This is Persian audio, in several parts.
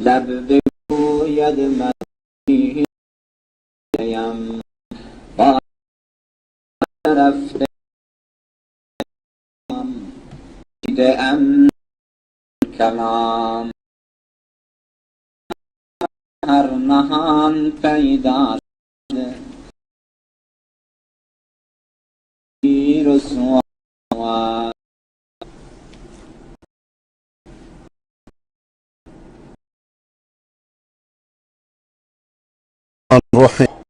لب بگوید مسیحیم، با رفته دیده ام کلام، هر نهان پیدا شد رسوا. الرحیم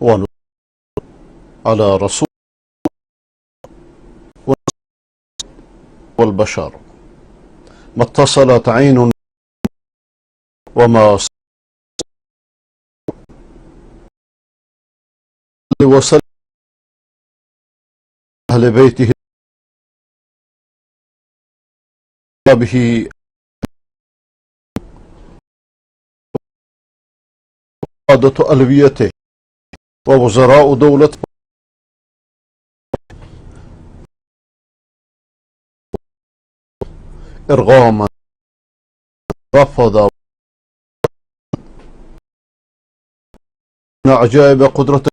و على رسول والبشر ما اتصلت عين وما وسلم أهل بيته به قادة ألويته ووزراء دولة إرغاما رفض عجائب قدرته.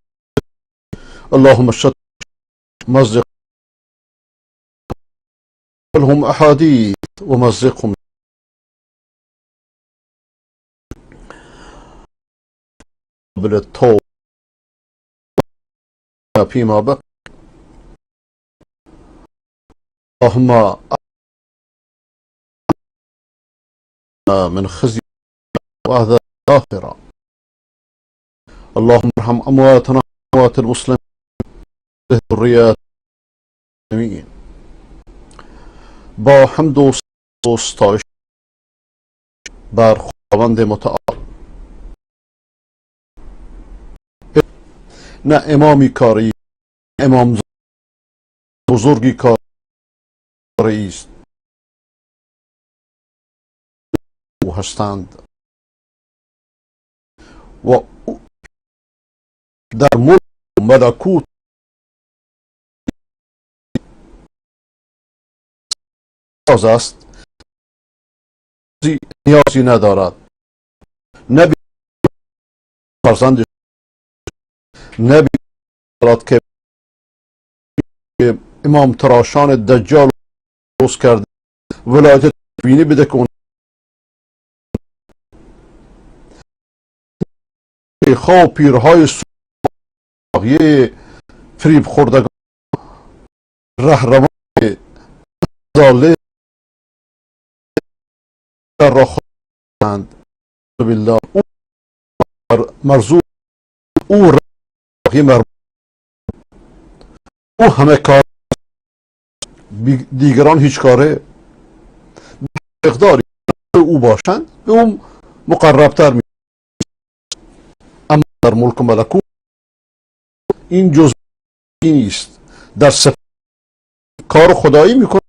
اللهم الشت مزق لهم أحاديث ومزقهم قبل التوبة فيما بقي. اللهم من خزي وعذاب الآخرة. اللهم ارحم أمواتنا وأموات المسلمين ذريات المسلمين. با حمد و ستایش بر خداوند متعال، نه امامی کاری، امام بزرگی کاری است او هستند و در ملک ملکوت است، نیازی ندارد، نه فرزند نبی دارد که امام تراشان دجال درست کرده ولایت بینی بده که اون شیخ‌ها و پیرهای سوقیه فریب خوردگان رهروان ضاله را خواهند بالله. او مرزوق، او راقی، او همه کار، دیگران هیچ کاره. مقداری او باشند به او مقربتر می، اما در ملک و ملکوت این جزئی نیست. در صفت کار خدایی میکنه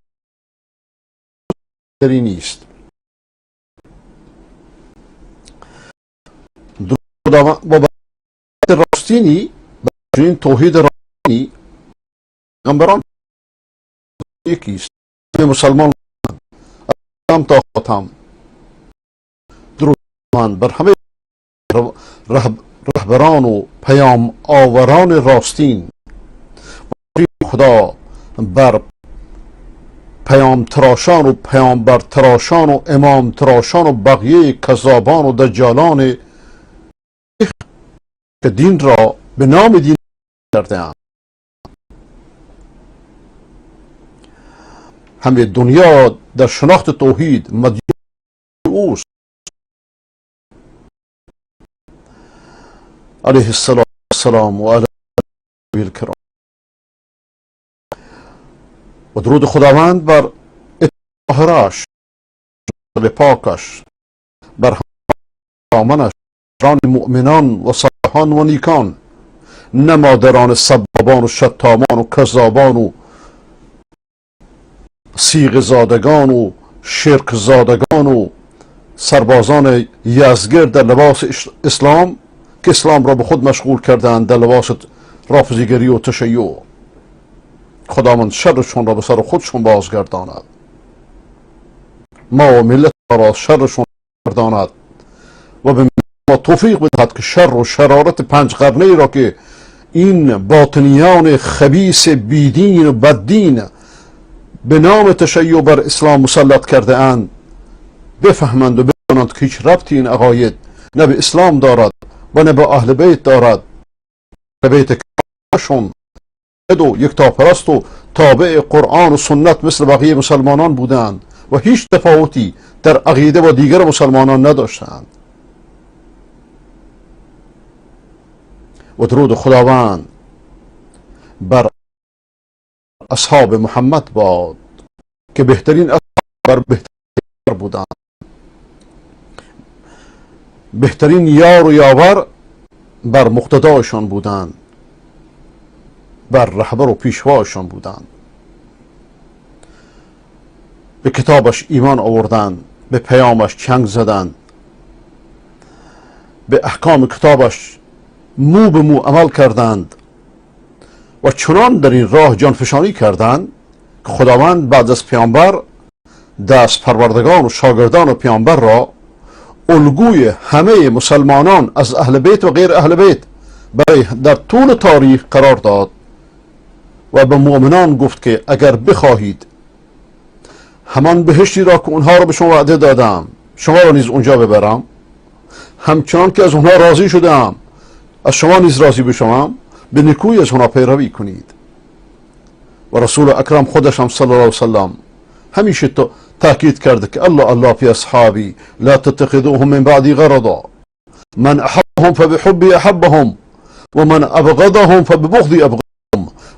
نیست. با راستینی این توحید راستینی پیغمبران یکیست، مسلمان هم تا خاتم. درود من بر همه رهبران و پیام آوران راستین. خدا بر پیام تراشان و پیامبر تراشان و امام تراشان و بقیه کذابان و دجالان که دین را به نام دین کرده اند. همه دنیا در شناخت توحید مدیون اوست علیه السلام و علی الکرام. و درود خداوند بر طاهرش، پاکش، بر دامنش، ران مؤمنان و صالحان و نیکان، نه مادران سبابان و شتامان و کذابان و سیغ زادگان و شرک زادگان و سربازان یزگرد در لباس اسلام که اسلام را به خود مشغول کردند در لباس رافضیگری و تشیع. خداوند شرشون را به سر خودشون بازگرداند. ما و ملت را شرشون برداند و به ما توفیق بدهد که شر و شرارت 5 قرنه ای را که این باطنیان خبیث بیدین و بددین به نام تشیع بر اسلام مسلط کرده اند بفهمند و بدانند که هیچ ربطی این عقاید نه به اسلام دارد و نه به اهل بیت دارد. اهل بیت کشون و یکتاپرست و تابع قرآن و سنت مثل بقیه مسلمانان بودند و هیچ تفاوتی در عقیده با دیگر مسلمانان نداشتند. و درود خداوند بر اصحاب محمد باد که بهترین اصحاب بر بهترین بودند، بهترین یار و یاور بر مقتدایشان بودند، بر رهبر و پیشوایشان بودند. به کتابش ایمان آوردند، به پیامش چنگ زدند، به احکام کتابش مو به مو عمل کردند و چنان در این راه جانفشانی کردند که خداوند بعد از پیامبر دست پروردگان و شاگردان و پیامبر را الگوی همه مسلمانان از اهل بیت و غیر اهل بیت برای در طول تاریخ قرار داد و به مؤمنان گفت که اگر بخواهید همان بهشتی را که اونها را به شما وعده دادم شما را نیز اونجا ببرم، همچنان که از اونها راضی شدم از شما نیز راضی بشوم، به نیکویی از اونها پیروی کنید. و رسول اکرم خودش هم صلی الله علیه وسلم همیشه تاکید کرده که الله الله فی اصحابی لا تتخذوهم من بعدی غرضا من احبهم فبحبی احبهم ومن ابغضهم فببغضی ابغضهم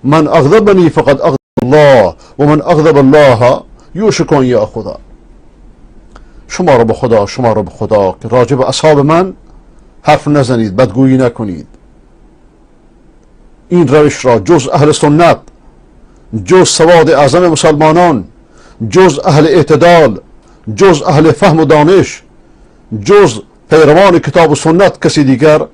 من اغضبنی فقد اغضب الله ومن اغضب الله یوشک ان یأخذ. شما رو به خدا، شما رو به خدا که راجع به اصحاب من حرف نزنید، بدگویی نکنید. این روش را جز اهل سنت، جز سواد اعظم مسلمانان، جز اهل اعتدال، جز اهل فهم و دانش، جز پیروان کتاب و سنت کسی دیگر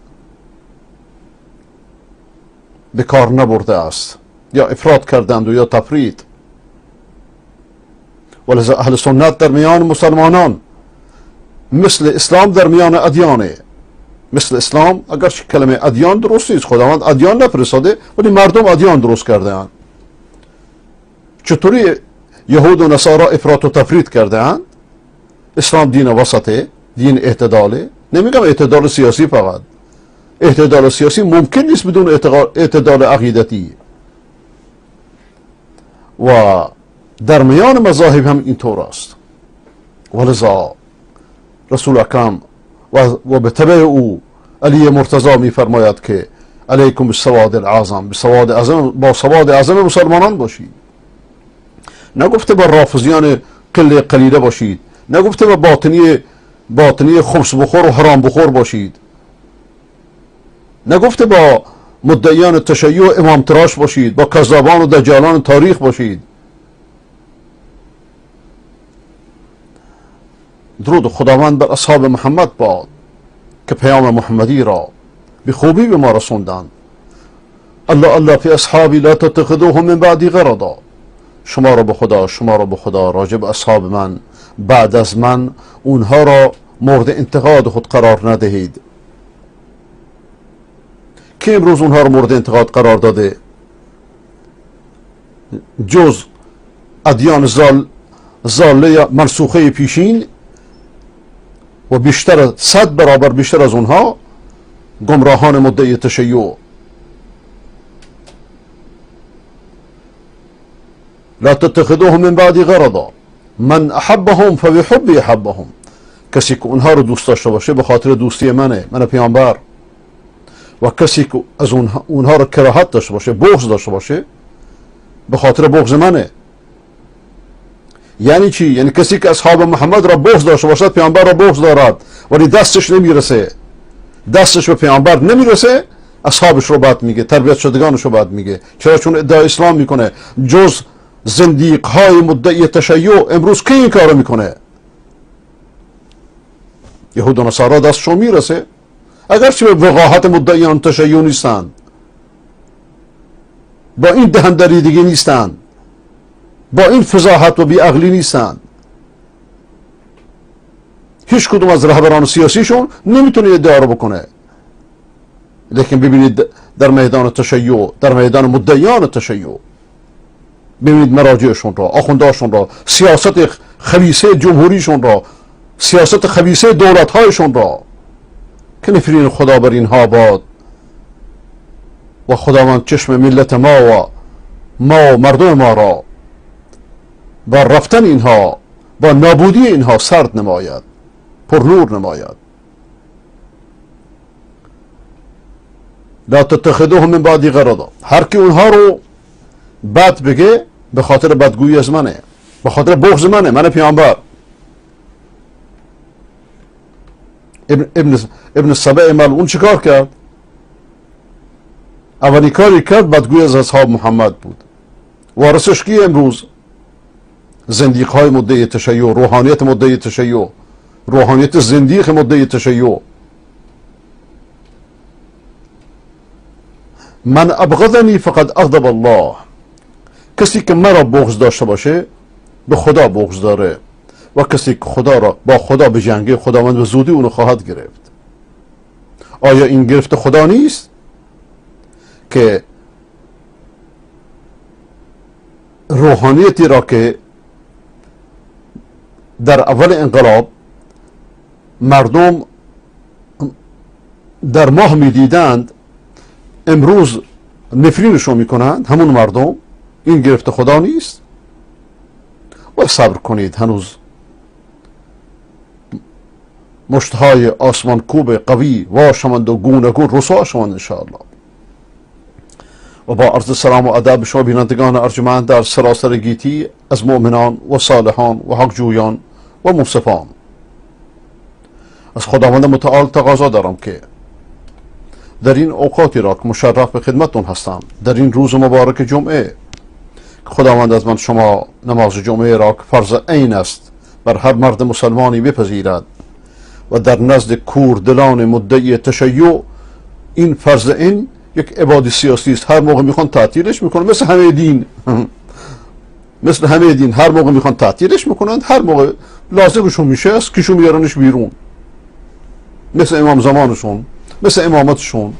به کار نبرده است، یا افراط کردند و یا تفرید. ولذا اهل سنت در میان مسلمانان مثل اسلام در میان ادیانه، مثل اسلام، اگرچه کلمه ادیان درست نیست، خداوند ادیان نفرستاده ولی مردم ادیان درست کرده اند. چطوری یهود و نصارا افراط و تفرید کرده اند؟ اسلام دین وسطه، دین اعتداله. نمیگم اعتدال سیاسی فقط، اعتدال سیاسی ممکن نیست بدون اعتدال عقیدتی. و در میان مذاهب هم اینطور است. ولذا رسول اکرم و به تبع او علی مرتضی میفرماید که علیکم بالسواد الاعظم، بسواد اعظم، با سواد اعظم مسلمانان باشید. نگفته با رافضیان قله قلیله باشید، نگفته با باطنی خبز بخور و حرام بخور باشید، نگفته با مدعیان تشیع امام تراش باشید، با کذابان و دجالان تاریخ باشید. درود خداوند بر اصحاب محمد باد که پیام محمدی را به خوبی به ما رسوندند. الله الله فی اصحابی لا تتخذوهم من بعدی غرضا. شما را به خدا، شما را به خدا، راجع به اصحاب من بعد از من اونها را مورد انتقاد خود قرار ندهید. که امروز اونها را مورد انتقاد قرار داده؟ جز ادیان زاله یا منسوخه پیشین و بیشتر 100 برابر بیشتر از اونها گمراهان مدعی تشیع. لا تتخذوهم من بعدی غرضا من احبهم فبحبی احبهم. کسی که اونها رو دوست داشته باشه به خاطر دوستی منه، من پیامبر. و کسی که از اونها رو کراهت داشته باشه، بغض داشته باشه، به خاطر بغض منه. یعنی چی؟ یعنی کسی که اصحاب محمد را بغض داشته باشد پیامبر را بغض دارد، ولی دستش نمیرسه، دستش به پیامبر نمیرسه، اصحابش رو بد میگه، تربیت شدگانش رو بد میگه. چرا؟ چون ادعای اسلام میکنه. جز زندیق های مدعی تشیع امروز کی این کارو میکنه؟ یهود و نصارا دستشون میرسه، اگرچه به وقاحت مدعیان تشیع نیستند، با این دهندریدگی نیستند، با این فضاحت و بیعقلی نیستند. هیچ کدوم از رهبران سیاسیشون نمیتونه ادعا رو بکنه. لیکن ببینید در میدان تشیع، در میدان مدعیان تشیع، ببینید مراجعشون را، آخوندهاشون را، سیاست خبیثه جمهوریشون را، سیاست خبیثه دولتهایشون را که نفرین خدا بر اینها باد و خداوند چشم ملت ما و ما و مردم ما را با رفتن اینها، با نابودی اینها سرد نماید، پر نور نماید. لا تتخذوهم من بعدی غرضا. هر کی اونها رو بد بگه به خاطر بدگویی از منه، به خاطر بغض منه، من پیامبر. ابن سبع ملعون چیکار کرد؟ اولین کاری کرد بدگویی از اصحاب محمد بود. وارثش کیه امروز؟ زندیق های مدعی تشیع، روحانیت مدعی تشیع، روحانیت زندیق مدعی تشیع. من ابغضنی فقد اغضب الله. کسی که مرا بغض داشته باشه به خدا بغض داره و کسی که خدا را با خدا بجنگه خداوند به زودی اونو خواهد گرفت. آیا این گرفت خدا نیست که روحانیتی را که در اول انقلاب مردم در ماه میدیدند امروز نفرینشون میکنند همون مردم؟ این گرفت خدا نیست؟ و صبر کنید، هنوز مشتهای آسمان کوب قوی واشمند و گونه گون رسوا شوند انشاءالله. و با عرض سلام و ادب شما بینندگان ارجمند در سراسر گیتی از مؤمنان و صالحان و حقجویان و منصفان، از خداوند متعال تقاضا دارم که در این اوقاتی را که مشرف به خدمتتون هستم، در این روز مبارک جمعه، خداوند از من شما نماز جمعه را که فرض عین است بر هر مرد مسلمانی بپذیرد و در نزد کوردلان مدعی تشیع این فرض عین یک عبادی سیاسی است. هر موقع میخوان تعطیلش میکنن، مثل همه دین مثل همه دین هر موقع میخوان تعطیلش میکنند، هر موقع لازمشون میشه از کیشون میارنش بیرون، مثل امام زمانشون، مثل امامتشون،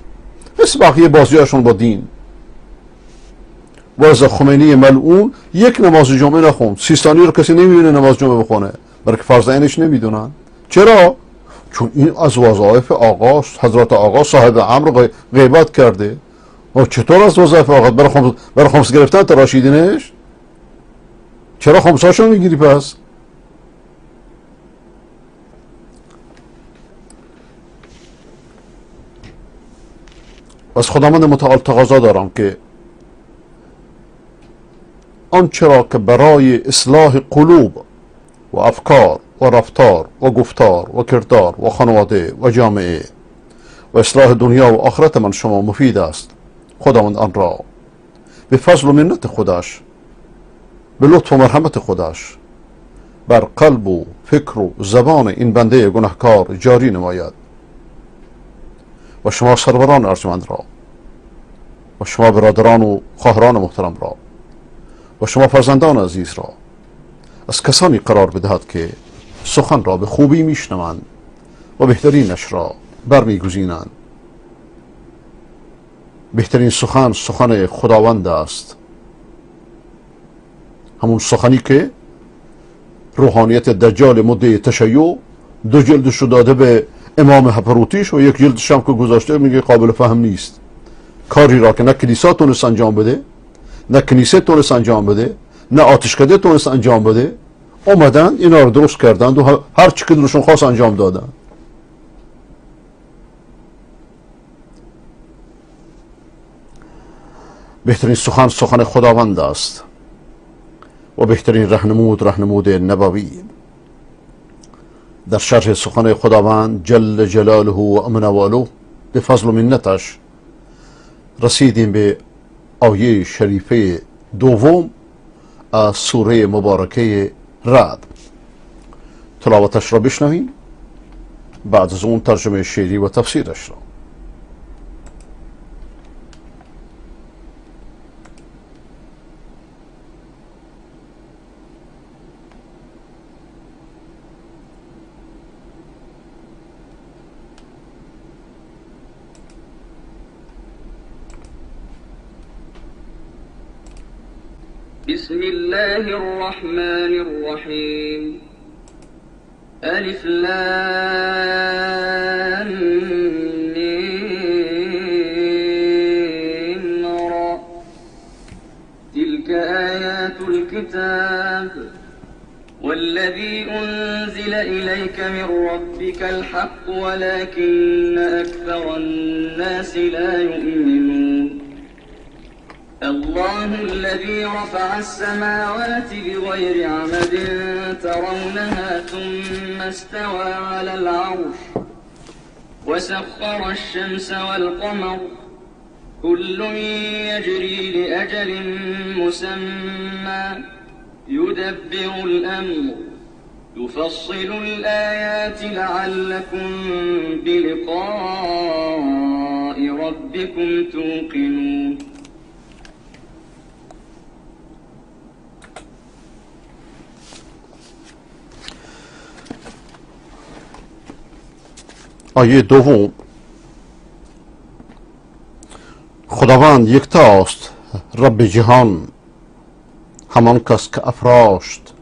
مثل بقیه بازیاشون با دین. و خمینی ملعون یک نماز جمعه نخوند، سیستانی رو کسی نمیبینه نماز جمعه بخونه، برای که فرض عینش نمیدونن. چرا؟ چون این از وظایف آقاست، حضرت آقا صاحب امر غیبت کرده. و چطور از وظایف آقا؟ برای خمس گرفتن تراشیدینش؟ چرا خمساشو میگیری پس؟ از خداوند متعال تقاضا دارم که آنچه را که برای اصلاح قلوب و افکار و رفتار و گفتار و کردار و خانواده و جامعه و اصلاح دنیا و آخرت من شما مفید است، خداوند آن را به فضل و منت خودش، به لطف و مرحمت خودش بر قلب و فکر و زبان این بنده گناهکار جاری نماید و شما سروران ارجمند را و شما برادران و خواهران محترم را و شما فرزندان عزیز را از کسانی قرار بدهد که سخن را به خوبی میشنوند و بهترینش را برمیگزینند. بهترین سخن سخن خداوند است، همون سخنی که روحانیت دجال مدعی تشیع دو جلدش رو داده به امام هپروتیش و یک جلدش هم که گذاشته میگه قابل فهم نیست. کاری را که نه کلیسا تونست انجام بده، نه کنیسه تونست انجام بده، نه آتشکده تونست انجام بده، اومدن اینا رو درست کردند و هر چی که دلشون خواست انجام دادن. بهترین سخن سخن خداوند است و بهترین رهنمود رهنمود نبوی. در شرح سخن خداوند جل جلاله و امن واله به فضل و منتش رسیدیم به آیه شریفه دوم از سوره مبارکه رعد. تلاوتش را بشنویم، بعد از اون ترجمه شعری و تفسیرش را. بسم الله الرحمن الرحیم. الف لام میم را. تلك آیات الكتاب والذي أنزل إليك من ربك الحق ولكن أكثر الناس لا يؤمنون. الله الذي رفع السماوات بغير عمد ترونها ثم استوى على العرش وسخر الشمس والقمر كل يجري لأجل مسمى يدبر الأمر يفصل الآيات لعلكم بلقاء ربكم توقنون. آیه دوم: خداوند یکتاست، رب جهان، همان کس که افراشت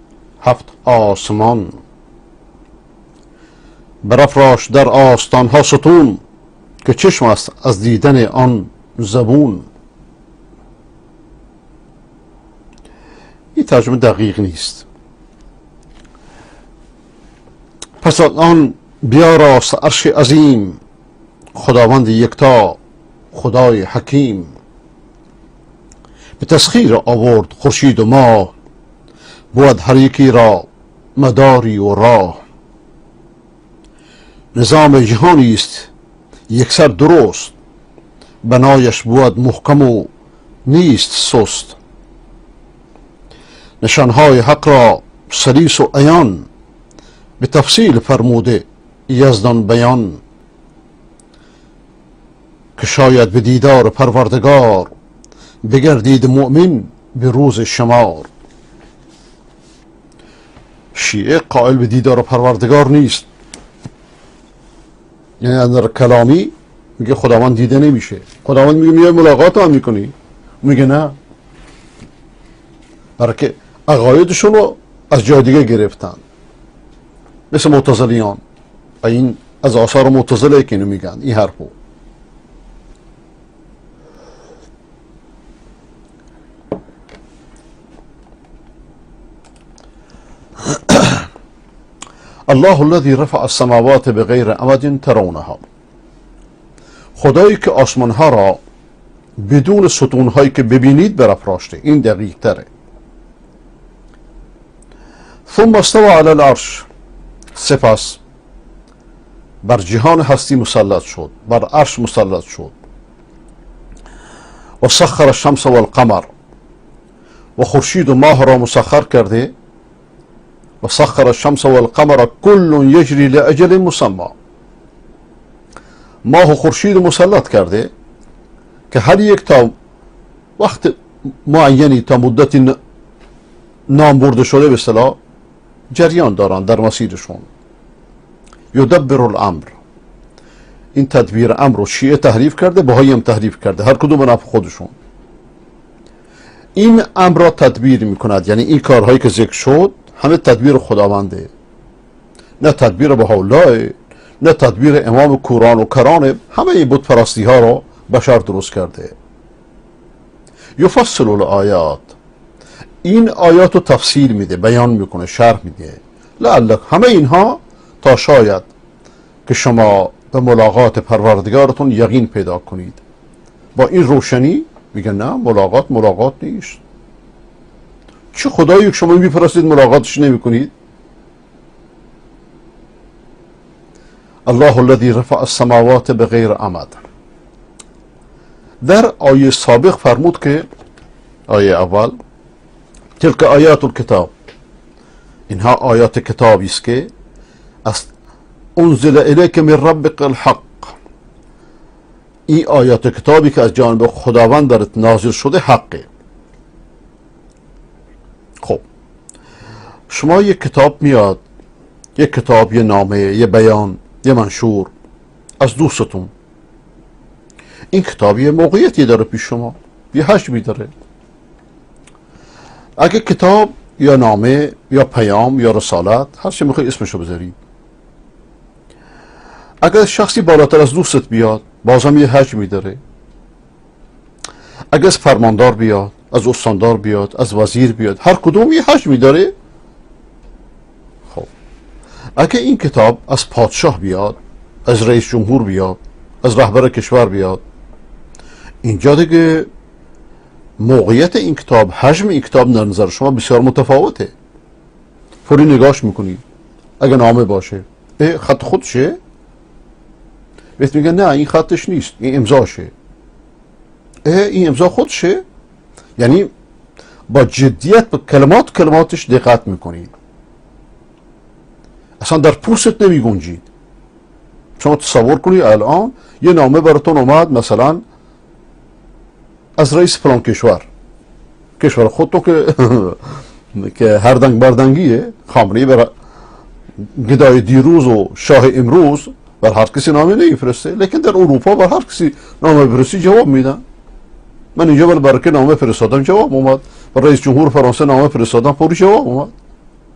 هفت آسمان، برافراشت در آستانها ستون، که چشم است از دیدن آن زبون. این ترجمه دقیق نیست. پس از آن بیاراست عرش عظیم، خداوند یکتا خدای حکیم. به تسخیر آورد خورشید و ماه، بود هر یکی را مداری و راه. نظام جهانی است یکسر درست، بنایش بود محکم و نیست سست. نشانهای حق را سلیس و عیان، به تفصیل فرموده یزدان بیان. که شاید به دیدار پروردگار، بگردید مؤمن به روز شمار. شیعه قائل به دیدار پروردگار نیست، یعنی از نظر کلامی میگه خداوند دیده نمیشه. خداوند میگه میای ملاقات هم میکنی، میگه نه، برای که عقایدشون رو از جای دیگه گرفتن، مثل معتزلیان. این از آثار معتزله که اینو میگن، این حرفو. الله الذي رفع السماوات بغیر عمد ترونها. خدایی که آسمان ها را بدون ستون هایی که ببینید برافراشته. این دقیق تره. ثم استوى علی العرش. سپس بر جهان هستی مسلط شد، بر عرش مسلط شد. و سخر الشمس والقمر، و خورشید و ماه را مسخر کرده. و سخر الشمس والقمر كل يجري لأجل مسمى. ماه و خورشید مسلط کرده که هر یک تا وقت معینی، تا مدتی نام برده شده به اصطلاح جریان دارند در مسیرشون. یدبر الامر. این تدبیر امر رو شیعه تحریف کرده، بهایی هم تحریف کرده، هر کدوم به نفع خودشون. این امر را تدبیر میکند، یعنی این کارهایی که ذکر شد همه تدبیر خداونده، نه تدبیر بهاءالله، نه تدبیر امام کوران و کرانه. همه این بت پرستی ها را بشر درست کرده. یفصل الآیات. این آیات رو تفصیل میده، بیان میکنه، شرح میده. لعلک، همه اینها تا شاید که شما به ملاقات پروردگارتون یقین پیدا کنید. با این روشنی میگه نه، ملاقات ملاقات نیست. چه خدایی که شما میپرستید ملاقاتش نمیکنید؟ الله الذي رفع السماوات بغیر عمد. در آیه سابق فرمود که آیه اول تلک آیات الکتاب، اینها آیات کتابی است که انزل الیک من ربک الحق. این آیات کتابی که از جانب خداوند برات نازل شده حقه. خب شما یک کتاب میاد، یک کتاب، یه نامه، یه بیان، یه منشور از دوستتون. این کتاب یه موقعیتی داره پیش شما، یه حجمی داره. اگه کتاب یا نامه یا پیام یا رسالت، هر چی میخوای اسمشو بذاری، اگر شخصی بالاتر از دوستت بیاد بازم یه حجمی داره. اگر از فرماندار بیاد، از استاندار بیاد، از وزیر بیاد، هر کدوم یه حجمی داره. خب اگه این کتاب از پادشاه بیاد، از رئیس جمهور بیاد، از رهبر کشور بیاد، اینجا دیگه موقعیت این کتاب، حجم این کتاب در نظر شما بسیار متفاوته. فوری نگاش میکنی، اگه نامه باشه خط خودشه، بهت میگن نه این خطش نیست، این امضاشه. این امضا خودشه، یعنی با جدیت به کلماتش دقت میکنید، اصلا در پوستت نمیگنجید. شما تصور کنید الان یه نامه براتون اومد مثلا از رئیس فلان کشور، کشور خودتون که هر دنگ بردنگیه، خامنه‌ای بر گدای دیروز و شاه امروز بر هر کسی نامه نمیفرسته، لیکن در اروپا بر هر کسی نامه فرستی جواب میدن. من اینجا بر برکه نامه فرستادم جواب اومد، بر رئیس جمهور فرانسه نامه فرستادم فوری جواب اومد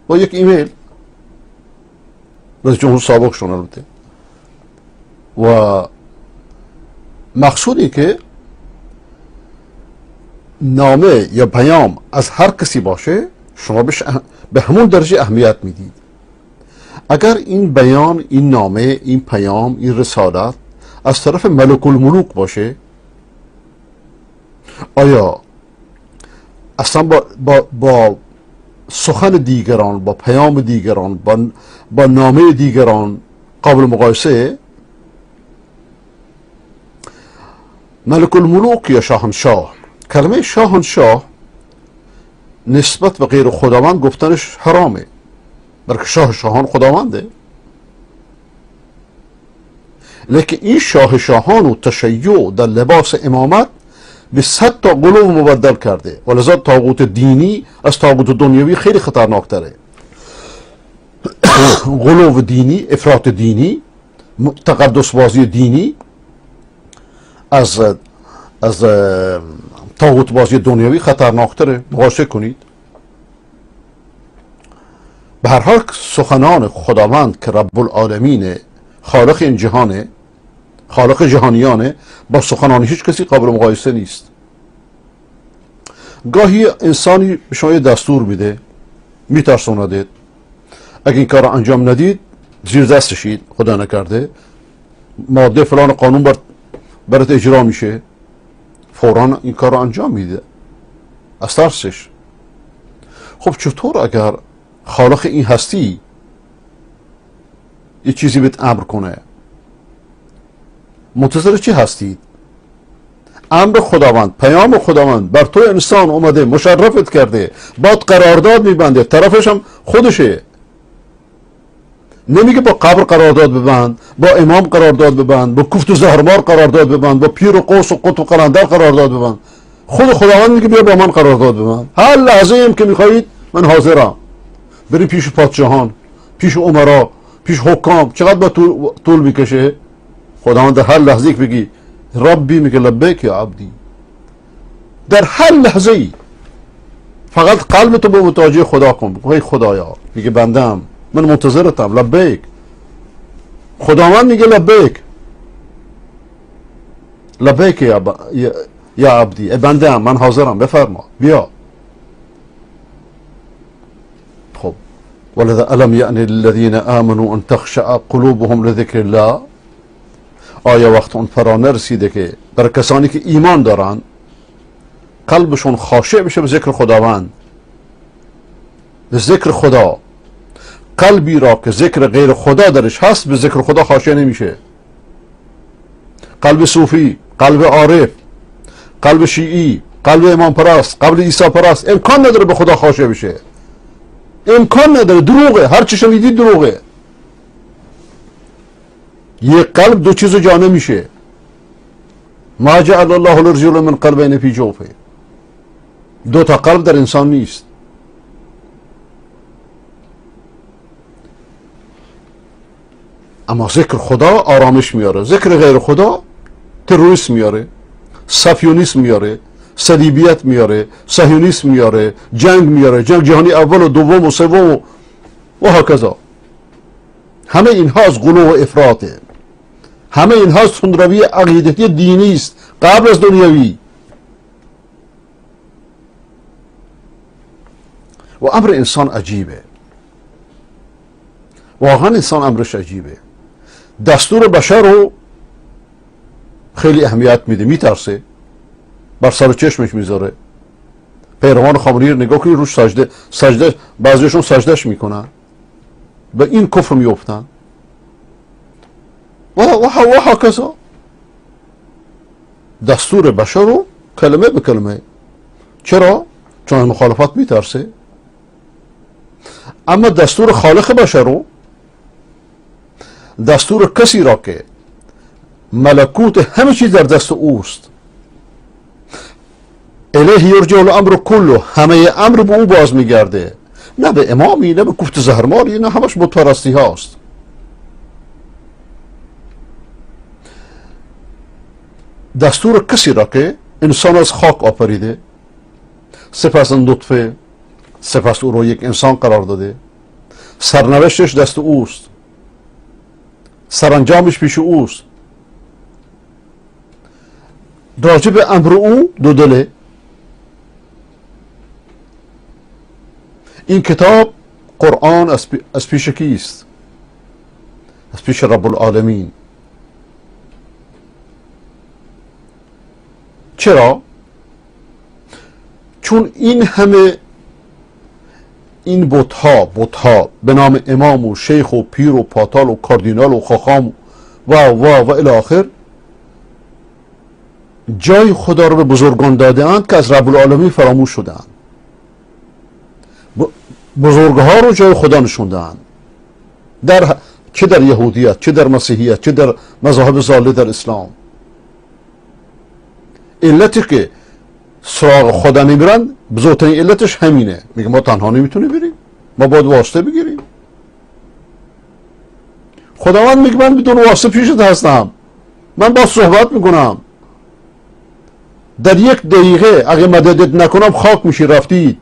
با یک ایمیل، رئیس جمهور سابق شون البته. و مقصودی که نامه یا پیام از هر کسی باشه شما به همون درجه اهمیت میدید. اگر این بیان، این نامه، این پیام، این رسالت از طرف ملک الملوک باشه، آیا اصلا با سخن دیگران، با پیام دیگران، با نامه دیگران قابل مقایسه؟ ملک الملوک یا شاهنشاه، کلمه شاهنشاه نسبت به غیر خداوند گفتنش حرامه، بلکه شاه شاهان خداونده. لیکن این شاه شاهان و تشیع در لباس امامت به 100 تا قلوب مبدل کرده و لذا طاغوت دینی از طاغوت دنیوی خیلی خطرناکتره. غلو دینی، افراط دینی، تقدس بازی دینی از طاغوت بازی دنیوی خطرناکتره. مقایسه کنید. به هر حال سخنان خداوند که رب العالمین، خالق این جهانه، خالق جهانیانه، با سخنان هیچ کسی قابل مقایسه نیست. گاهی انسانی به شما یه دستور میده، میترسوندید، اگه این کار انجام ندید زیر دستشید، خدا نکرده ماده فلان قانون برات اجرا میشه، فوراً این کار رو انجام میده از ترسش. خب چطور اگر خالق این هستی یه چیزی بهت امر کنه؟ منتظر چی هستید؟ امر خداوند، پیام خداوند بر تو انسان اومده، مشرفت کرده، باد قرارداد میبنده، طرفش هم خودشه. نمیگه با قبر قرارداد ببند، با امام قرارداد ببند، با کوفت و زهرمار قرارداد ببند، با پیر و قوس و قطب و قلندر قرارداد ببند. خود خداوند میگه بیا با من قرارداد ببند، هر لحظه هم که میخواهید من حاضرم. بری پیش پادشاهان، پیش امرا، پیش حکام، چقدر با طول میکشه؟ خداوند در هر لحظه که بگی ربی میگه لبیک یا عبدی. در هر لحظه ای فقط قلب تو به متوجه خدا کن، بگو ای خدایا، میگه بندم من منتظرتم، لبیک. خداوند میگه لبیک، لبیک یا عبدی، ای بندم من حاضرم، بفرما بیا. خب ولذا الم یأن للذین آمنوا ان تخشع قلوبهم لذکر الله، آیا وقت اون فرا نرسیده که برای کسانی که ایمان دارن قلبشون خاشع بشه به ذکر خداوند، به ذکر خدا. قلبی را که ذکر غیر خدا درش هست به ذکر خدا خاشع نمیشه. قلب صوفی، قلب عارف، قلب شیعی، قلب امام پرست، قلب عیسی پرست امکان نداره به خدا خاشع بشه، امکان نداره، دروغه، هر چی شنیدید دروغه. یه قلب دو چیزو جا نمیشه. ما جعل الله للرجل من قلبین فی جوفه، دو تا قلب در انسان نیست. اما ذکر خدا آرامش میاره، ذکر غیر خدا تروریسم میاره، صفیونیسم میاره، صلیبیت میاره، صهیونیسم میاره، جنگ میاره، جنگ جهانی اول و دوم و سوم و هکذا. همه اینها از غلو و افراطه، همه اینها از تندروی عقیدتی دینی است قبل از دنیوی. و امر انسان عجیبه، واقعا انسان امرش عجیبه. دستور بشر رو خیلی اهمیت میده، میترسه، بر سر چشمش میذاره. پیروان خامنه‌ای رو نگاه کنید، روش سجده، بعضیشون سجدهش میکنن، به این کفر میافتن و هکذا. دستور بشر رو کلمه به کلمه. چرا؟ چون مخالفت میترسه. اما دستور خالق بشر رو، دستور کسی را که ملکوت همه چیز در دست اوست، الیه یرجع الامر کله، همه امر به او باز میگرده، نه به امامی، نه به کوفت زهرماری، نه، همش بت پرستی هاست. دستور کسی را که انسان از خاک آفریده، سپس نطفه، سپس او را یک انسان قرار داده، سرنوشتش دست اوست، سرانجامش پیش اوست، راجع به امر او دو دله. این کتاب قرآن از پیش کیست؟ از پیش رب العالمین. چرا؟ چون این همه این بتها به نام امام و شیخ و پیر و پاتال و کاردینال و خاخام و و و الی آخر جای خدا رو به بزرگان داده اند که از رب العالمین فراموش شدند. بزرگها رو جای خدا نشوندند، در چه در یهودیت، چه در مسیحیت، چه در مذاهب ضاله در اسلام. علتی که سراغ خدا نمیرن بزرگترین علتش همینه، میگه ما تنها نمیتونیم بریم، ما باید واسطه بگیریم. خداوند میگه من بدون واسطه پیشت هستم، من با صحبت میکنم، در یک دقیقه اگه مددت نکنم خاک میشی رفتید.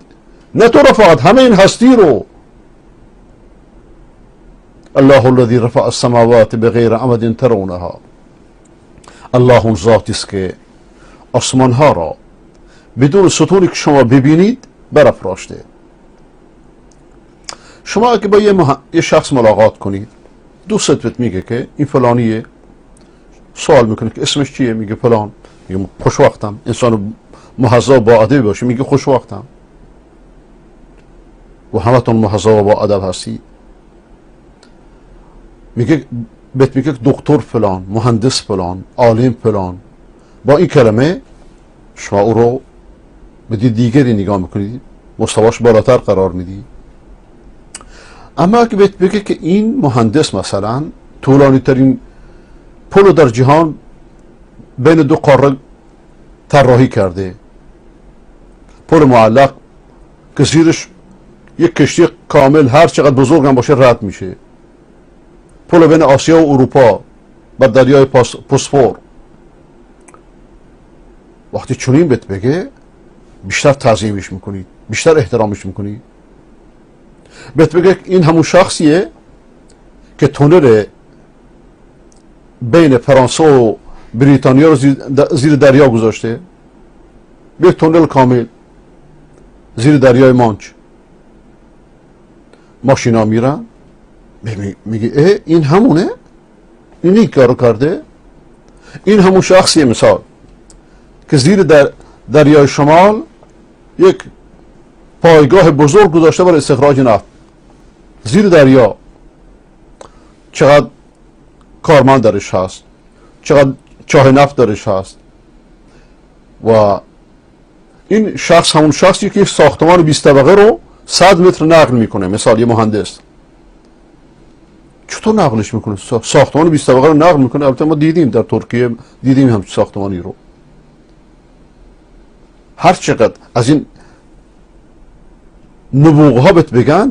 نه تو رفعت، همه این هستی رو. الله الذی رفع السماوات بغیر عمد ترونها. الله اون ذاتی است که آسمان ها را بدون ستونی که شما ببینید برافراشته. شما اگه با یه شخص ملاقات کنید، دوستت بهت میگه که این فلانیه، سوال میکنه که اسمش چیه، میگه فلان، میگه خوش وقتم. انسان مهذب با ادب باشه میگه خوش وقتم، و همتون مهذب و با ادب هستی. میگه بهت میگه دکتر فلان، مهندس فلان، عالم فلان. با این کلمه شما او رو به دیگری نگاه میکنید، مستواش بالاتر قرار میدی. اما اگه بهت بگه که این مهندس مثلا طولانی ترین پل در جهان بین دو قاره طراحی کرده، پل معلق که زیرش یک کشتی کامل هر چقدر بزرگ هم باشه رد میشه، پل بین آسیا و اروپا بر دریای پسفور، وقتی چنین بهت بگه بیشتر تعظیمش میکنید، بیشتر احترامش میکنید. بهت بگه این همون شخصیه که تونل بین فرانسه و بریتانیا رو زیر دریا گذاشته، یک تونل کامل زیر دریای مانچ، ماشینا میرن، میگه اه این همونه، این کارو کرده، این همون شخصیه مثال که زیر دریای شمال یک پایگاه بزرگ گذاشته برای استخراج نفت زیر دریا، چقدر کارمند درش هست، چقدر چاه نفت درش هست. و این شخص همون شخصی که ساختمان 20 طبقه رو 100 متر نقل میکنه، مثال یه مهندس چطور نقلش میکنه؟ ساختمان 20 طبقه رو نقل میکنه. البته ما دیدیم در ترکیه، دیدیم هم ساختمانی رو. هر چقدر از این نبوغ ها بهت بگن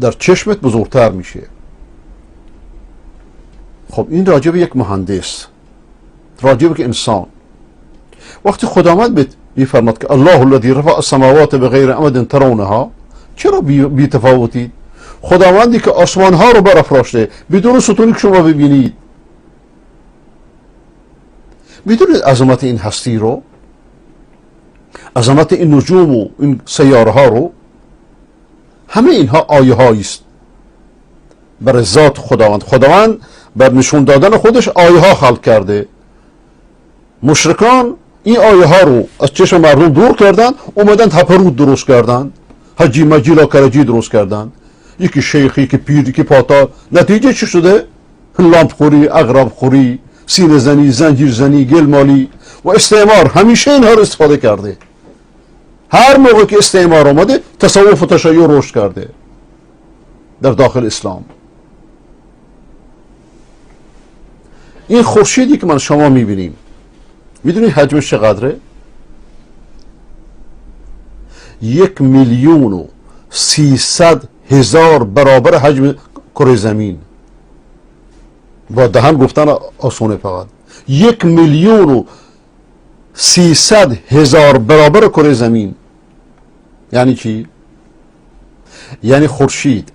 در چشمت بزرگتر میشه. خب این راجب یک مهندس، راجب یک انسان. وقتی خداوند بهت میفرماد که الله الذی رفع السماوات بغیر عمد ترونها. چرا بی تفاوتید؟ خداوندی که آسمان ها رو برافراشته بدون ستونی که شما ببینید. میدونید عظمت این هستی رو، عظمت این نجوم و این سیاره ها رو، همه اینها آیه هایی است بر ذات خداوند. خداوند بر نشون دادن خودش آیه ها خلق کرده. مشرکان این آیه ها رو از چشم مردم دور کردن، اومدن تپرود درست کردن، حجی مجیلا کرجی درست کردن، یکی شیخی، یکی پیر، یکی پاتا. نتیجه چی شده؟ لامپ خوری، اغرب خوری، سینه زنی، زنجیر زنی، گل مالی و استعمار. همیشه اینها رو استفاده کرده. هر موقع که استعمار آمده تصوف و تشیع رشد کرده در داخل اسلام. این خورشیدی که من شما میبینیم، میدونید حجمش چقدره؟ 1,300,000 برابر حجم کره زمین. با دهن گفتن آسونه، فقط 1,300,000 برابر کره زمین. یعنی چی؟ یعنی خورشید،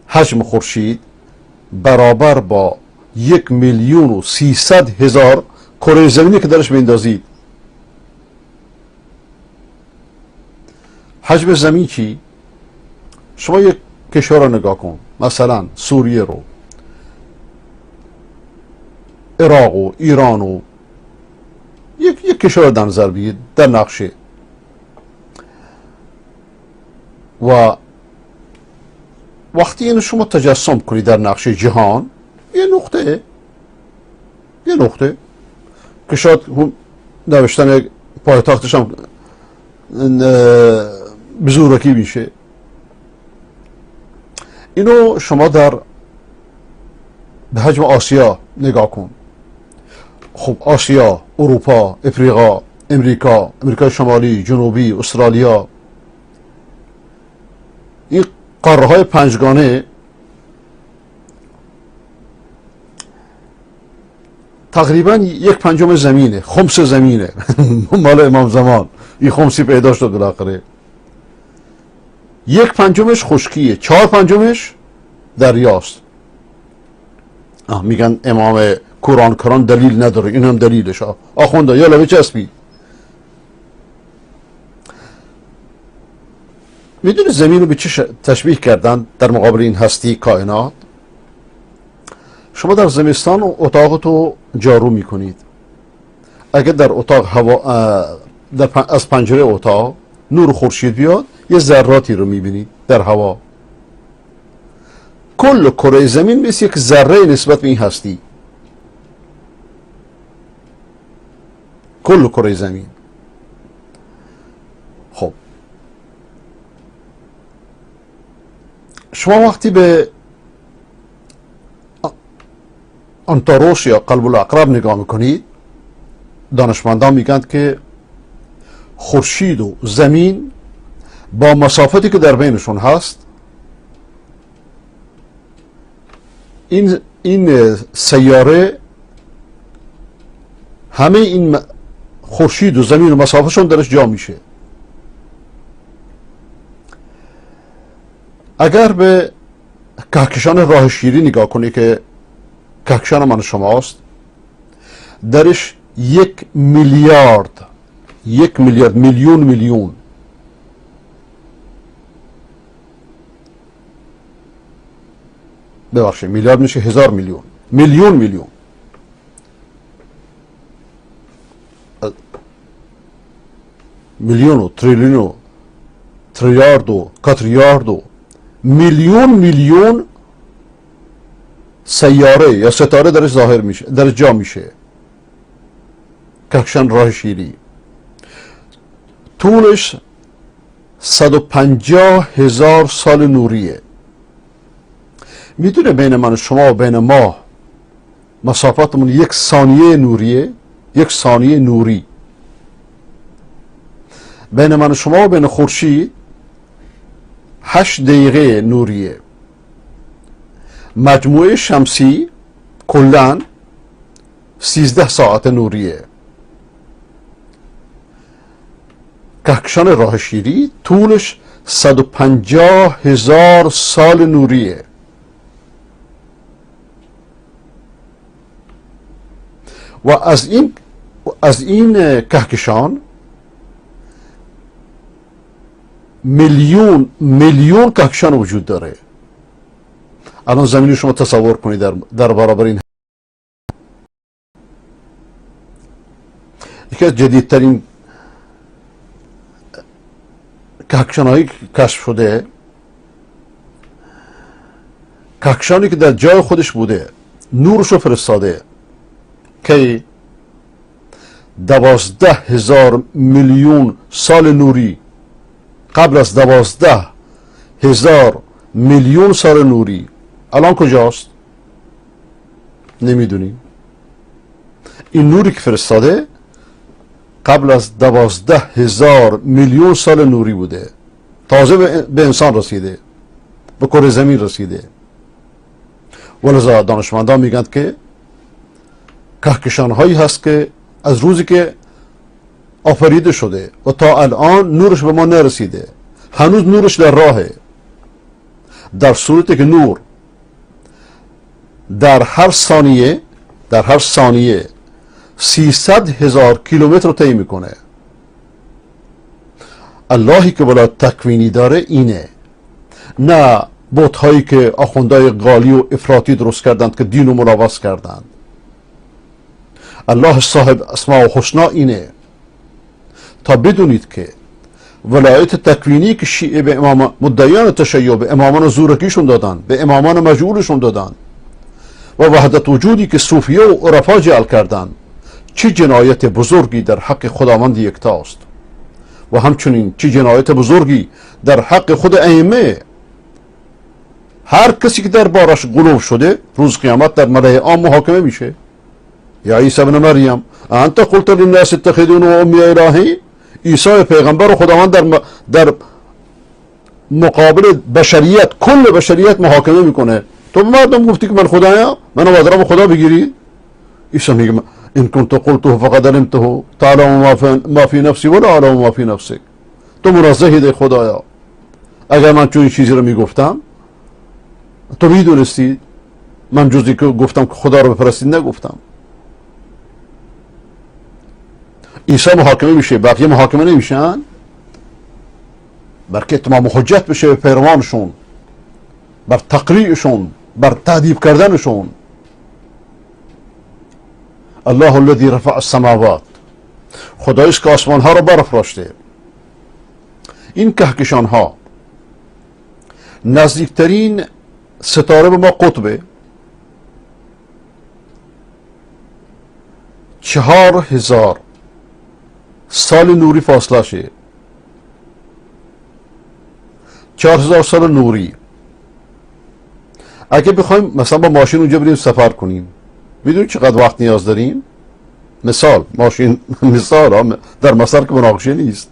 حجم خورشید برابر با 1,300,000 کره زمینی که درش میندازید. حجم زمین چی؟ شما یک کشور رو نگاه کن، مثلا سوریه رو، عراق و ایران و یک کشور در نظر بگیرید در نقشه، و وقتی اینو شما تجسم کنید در نقشه جهان، یه نقطه، یه نقطه که شاید نوشتن پایتختش هم به زورکی میشه. اینو شما در به حجم آسیا نگاه کن. خب آسیا، اروپا، افریقا، امریکا، امریکای شمالی، جنوبی، استرالیا، این قاره های پنجگانه تقریبا 1/5 زمینه، خمس زمینه. مال امام زمان این خمسی پیدا شد بالاخره. 1/5 خشکیه، 4/5 دریاست. میگن امام کوران کران دلیل نداره، این هم دلیلش. آخونده یالا بچسبی. میدونی زمین رو به چه تشبیه کردن در مقابل این هستی کائنات؟ شما در زمستان اتاقتو جارو میکنید. اگر در اتاق هوا از پنجره اتاق نور خورشید بیاد، یه ذراتی رو میبینید در هوا. کل کره زمین مثل یک ذره نسبت به این هستی. کل کره زمین. خب شما وقتی به آنتاروس یا قلب العقرب نگاه میکنید، دانشمندان میگن که خورشید و زمین با مسافتی که در بینشون هست، این سیاره همه این خورشید و زمین و مسافتشون درش جا میشه. اگر به کهکشان راه شیری نگاه کنی که کهکشان من شماست، درش 1 میلیارد، 1 میلیارد میلیون میلیون ببخشید میلیارد میشه 1000 میلیون، میلیون میلیون، میلیون و تریلیون و تریارد و کاتریارد و میلیون میلیون سیاره یا ستاره درش ظاهر میشه، درش جا میشه. کهکشان راه شیری طولش 150,000 سال نوریه. میدونه بین من و شما و بین ما مسافتمون 1 ثانیه نوریه، 1 ثانیه نوری. بین من و شما و بین خورشید 8 دقیقه نوریه. مجموعه شمسی کلاً 13 ساعت نوریه. کهکشان راه شیری طولش 150,000 سال نوریه. و از این کهکشان میلیون میلیون کهکشان وجود داره. الان زمین شما تصور کنید در برابر این. یکی از جدیدترین کهکشان‌هایی کشف شده، کهکشانی که در جای خودش بوده، نورشو فرستاده که 12,000 میلیون سال نوری، قبل از 12,000 میلیون سال نوری، الان کجاست؟ نمیدونیم. این نوری که فرستاده قبل از 12,000 میلیون سال نوری بوده، تازه به انسان رسیده، به کره زمین رسیده. ولذا دانشمندان میگن که کهکشان هایی هست که از روزی که آفریده شده و تا الان نورش به ما نرسیده، هنوز نورش در راهه. در صورتی که نور در هر ثانیه 300,000 کیلومتر رو طی میکنه. اللهی که ولایت تکوینی داره اینه، نه بت‌هایی که آخوندهای قالی و افراطی درست کردند که دین و ملاوس کردند. الله صاحب اسماء و حسنا اینه. تا بدونید که ولایت تکوینی که شیعه به امام مدعیان تشیع، به امامان زورکیشون دادن، به امامان مجهولشون دادن، و وحدت وجودی که صوفیه و عرفا جعل کردند، چه جنایت بزرگی در حق خداوند یکتاست، و همچنین چه جنایت بزرگی در حق خود ائمه. هر کسی که در بارش غلو شده روز قیامت در ملأ عام محاکمه میشه. یا عیسی ابن مریم انت قلت للناس اتخذوني و امی الهی. عیسی پیغمبر خداوند در مقابل بشریت، کل بشریت محاکمه میکنه. تو به مردم گفتی که من خدایم، منو مادرم خدا بگیری. عیسی میگه ان كنت قلته فقد علمته تعلم ما فی نفسی ولا اعلم ما فی نفسک. تو منزهی دی خدایا، اگر من چون چیزی رو میگفتم تو میدونستی، من جزی که گفتم که خدا رو بپرستید نگفتم. عیسی محاکمه میشه، بقیه محاکمه نمیشن، بلکه اتمام حجت بشه به پیروانشون، بر تقریعشون، بر تهذیب کردنشون. الله الذی رفع السماوات، خدایی است که آسمان ها را برافراشته. این کهکشان ها نزدیکترین ستاره به ما قطبه، 4000 سال نوری فاصله شه، 4000 سال نوری. اگه بخوایم مثلا با ماشین اونجا بریم سفر کنیم، میدونید چقدر وقت نیاز داریم؟ مثال ماشین، مثال در مسار که مناقشه نیست،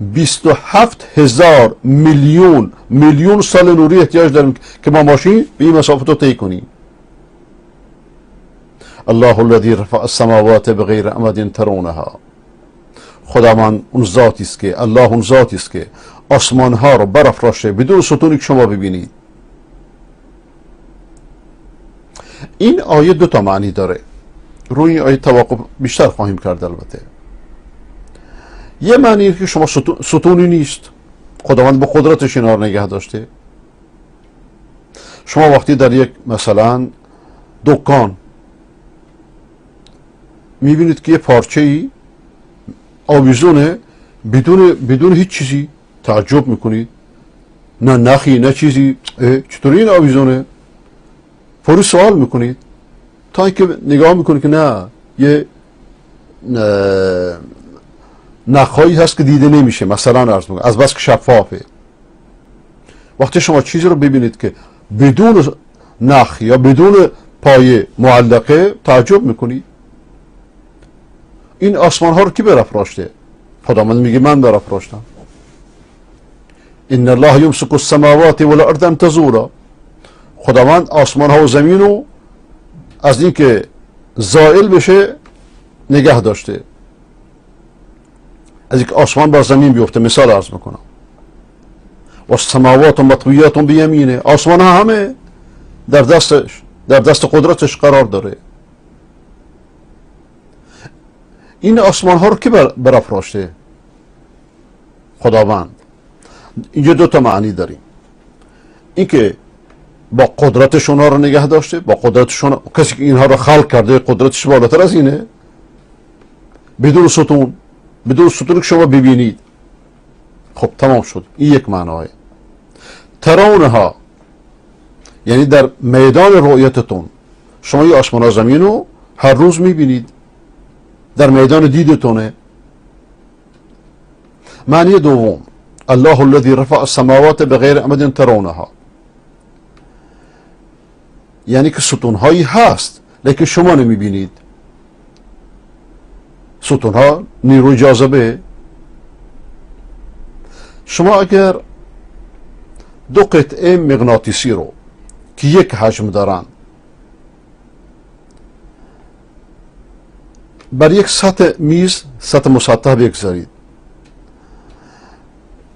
27,000 میلیون میلیون سال نوری احتیاج داریم که ما ماشین به این مسافت رو طی کنیم. الله الذی رفع السماوات بغیر عمد ترونها. خداوند اون ذاتی است که، الله اون ذاتی است که آسمان ها رو برافراشته بدون ستونی که شما ببینید. این آیه دو تا معنی داره، روی این آیه توقف بیشتر خواهیم کرد البته. یه معنی که شما ستونی نیست، خداوند با قدرتش اینا رو نگه داشته. شما وقتی در یک مثلا دکان میبینید که یه پارچه‌ای آویزونه بدون هیچ چیزی، تعجب میکنید، نه نخی نه چیزی، چطوری این آویزونه؟ فوری سوال میکنید تا اینکه نگاه میکنید که نه، یه نخهایی هست که دیده نمیشه، مثلا عرض میکنم از بس که شفافه. وقتی شما چیزی رو ببینید که بدون نخ یا بدون پایه معلقه، تعجب میکنید. این آسمان ها رو کی برافراشته؟ خداوند میگه من برافراشتم. ان الله یمسک السماوات والارض ان تزولا. خداوند آسمان ها و زمین رو از اینکه زائل بشه نگه داشته. از اینکه آسمان بر زمین بیفته مثال عرض میکنم، و السماوات مطویات بیمینه، آسمان ها همه در دستش، در دست قدرتش قرار داره. این آسمان ها رو که برافراشته؟ خداوند. اینجا دو تا معنی داریم، اینکه با قدرتش اونها رو نگه داشته، با قدرتشون، کسی که اینها رو خلق کرده قدرتش بالاتر از اینه، بدون ستون، بدون ستون که شما ببینید. خب تمام شد، این یک معناه. ترونها یعنی در میدان رؤیتتون شما یه آسمان و زمین رو هر روز میبینید، در میدان دیدتونه. معنی دوم، الله الذي رفع السماوات بغیر عمد ترونها، یعنی که ستونهایی هست لیکن شما نمیبینید. ستونها نیروی جاذبه. شما اگر دو قطعه مغناطیسی رو که یک حجم دارن بر یک سطح میز، سطح مسطح بگذارید،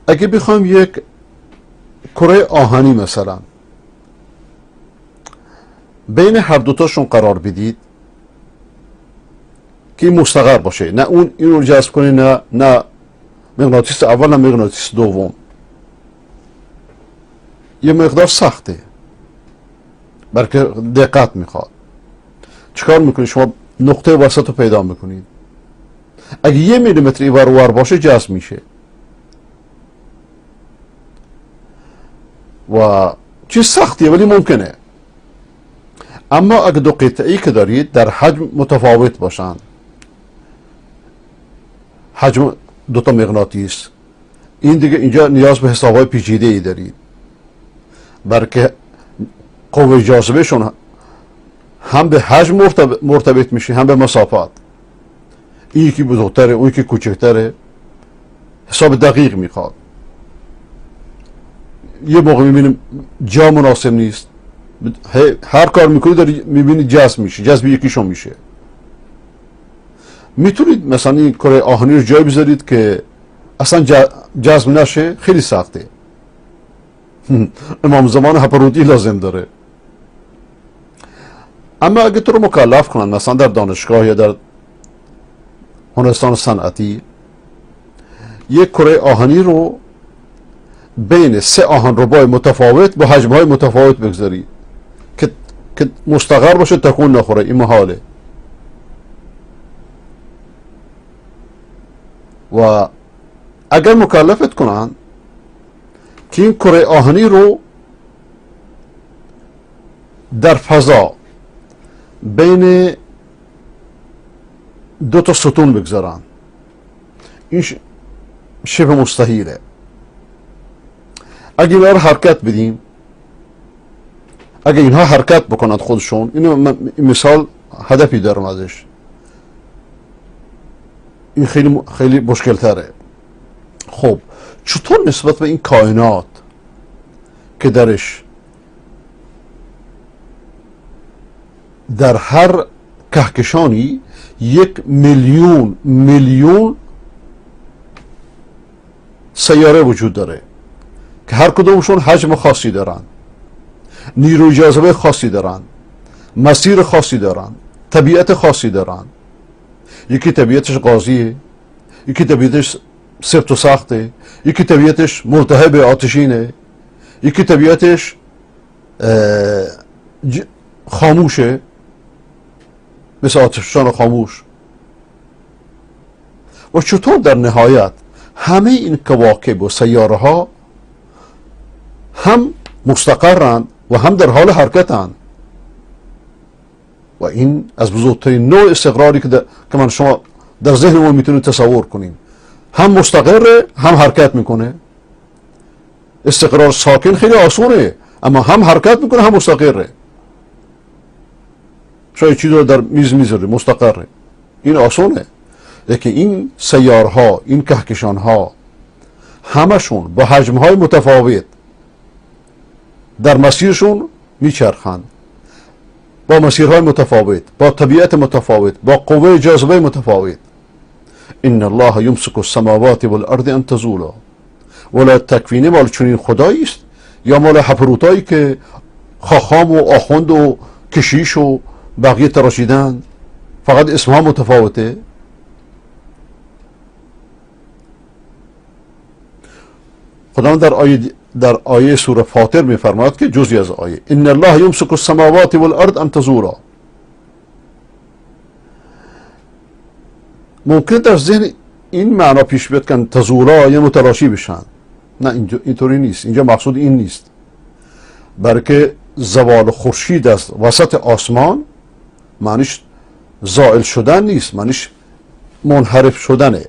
اگه بخوایم یک کره آهنی مثلا بین هر دوتاشون قرار بدید که مستقر باشه، نه اون اینو جذب کنه، نه مغناطیس اول نه مغناطیس دوم، یه مقدار سخته، بلکه دقت میخواد. چیکار میکنید؟ شما نقطه وسط رو پیدا میکنید. اگه یه میلیمتر اینور اونور باشه جذب میشه و چیز سختیه ولی ممکنه. اما اگه دو قطعه‌ای که دارید در حجم متفاوت باشند، حجم دو تا مغناطیس، این دیگه اینجا نیاز به حساب‌های پیچیده‌ای دارید، بلکه قوه جاذبهشون هم به حجم مرتبط میشه هم به مسافات. این یکی بزرگتره اون یکی کوچکتره، حساب دقیق میخواد. یه موقع میبینیم جا مناسب نیست، هر کار میکنی داری میبینی جذب میشه، جذب یکیشون میشه. میتونید مثلا این کره آهنی رو جای بذارید که اصلا جذب نشه، خیلی سخته. امام زمان هپرودی لازم داره. اما اگه تو رو مکلف کنن مثلا در دانشگاه یا در هنرستان صنعتی یک کره آهنی رو بین سه آهنربای متفاوت با حجم‌های متفاوت بگذاری که مستقر باشه، تکون نخوره، این محاله. و اگر مکلفت کنن که این کره آهنی رو در فضا بین دو تا ستون بگذارن، این شبه مستحیله. اگه اینها رو حرکت بدیم، اگه اینها حرکت بکنند خودشون، اینو مثال هدفی دارم ازش، این خیلی خیلی مشکل تره. خب چطور نسبت به این کائنات که درش در هر کهکشانی 1 میلیون میلیون سیاره وجود داره که هر کدومشون حجم خاصی دارن، نیروی جاذبه خاصی دارن، مسیر خاصی دارن، طبیعت خاصی دارن. یکی طبیعتش قاضیه، یکی طبیعتش سفت و سخته، یکی طبیعتش ملتهب آتشینه، یکی طبیعتش خاموشه مثل آتشفشان خاموش. و چطور در نهایت همه این کواکب و سیاره ها هم مستقرند و هم در حال حرکتند؟ و این از بزرگترین نوع استقراری که من شما در ذهن ما میتونیم تصور کنیم، هم مستقره هم حرکت میکنه. استقرار ساکن خیلی آسونه، اما هم حرکت میکنه هم مستقره. شاید چیزی رو در میز میذاره مستقره، این آسونه. لیکن این سیارها، این کهکشانها، همشون با حجمهای متفاوت در مسیرشون میچرخند، با مسیرهای متفاوت، با طبیعت متفاوت، با قوه جاذبه متفاوت. ان الله یمسک السماوات والارض ان تزولا. ولا تکوینه مال چنین خدایی است یا مال هپروتایی که خاخام و آخوند و کشیش و بقیه تراشیدن، فقط اسمها متفاوته؟ خداوند در آیه سوره فاطر میفرماید که جزئی از آیه ان الله یمسک السماوات والارض ان تزولا. ممکن در ذهن این معنا پیش بیاد که تزولا یه متلاشی بشن. نه، اینطوری نیست. اینجا مقصود این نیست، بلکه زوال خورشید از وسط آسمان معنیش زائل شدن نیست، معنیش منحرف شدنه.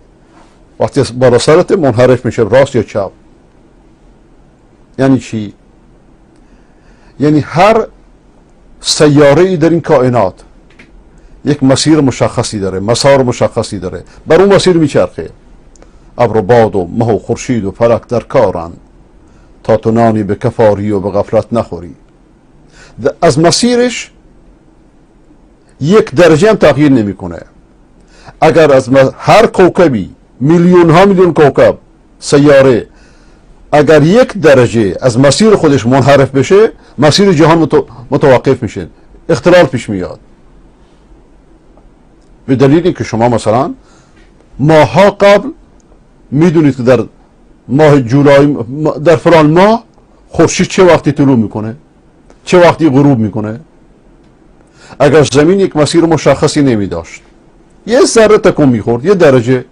وقتی بالا سرت منحرف میشه راست یا چپ. یعنی چی؟ یعنی هر سیاره ای در این کائنات یک مسیر مشخصی داره، مسار مشخصی داره، بر اون مسیر میچرخه. ابر و باد و مه و خورشید و فلک در کارند، تا تو نانی به کفاری و به غفلت نخوری. از مسیرش یک درجه هم تغییر نمیکنه. اگر از هر کوکبی، میلیون ها میلیون کوکب سیاره، اگر یک درجه از مسیر خودش منحرف بشه، مسیر جهان متوقف میشه، اختلال پیش میاد. به دلیل اینکه شما مثلا ماها قبل میدونید که در ماه جولای، در فلان ماه خورشید چه وقتی طلوع میکنه، چه وقتی غروب میکنه. اگر زمین یک مسیر مشخصی نمیداشت، یه ذره تکون میخورد، یه درجه،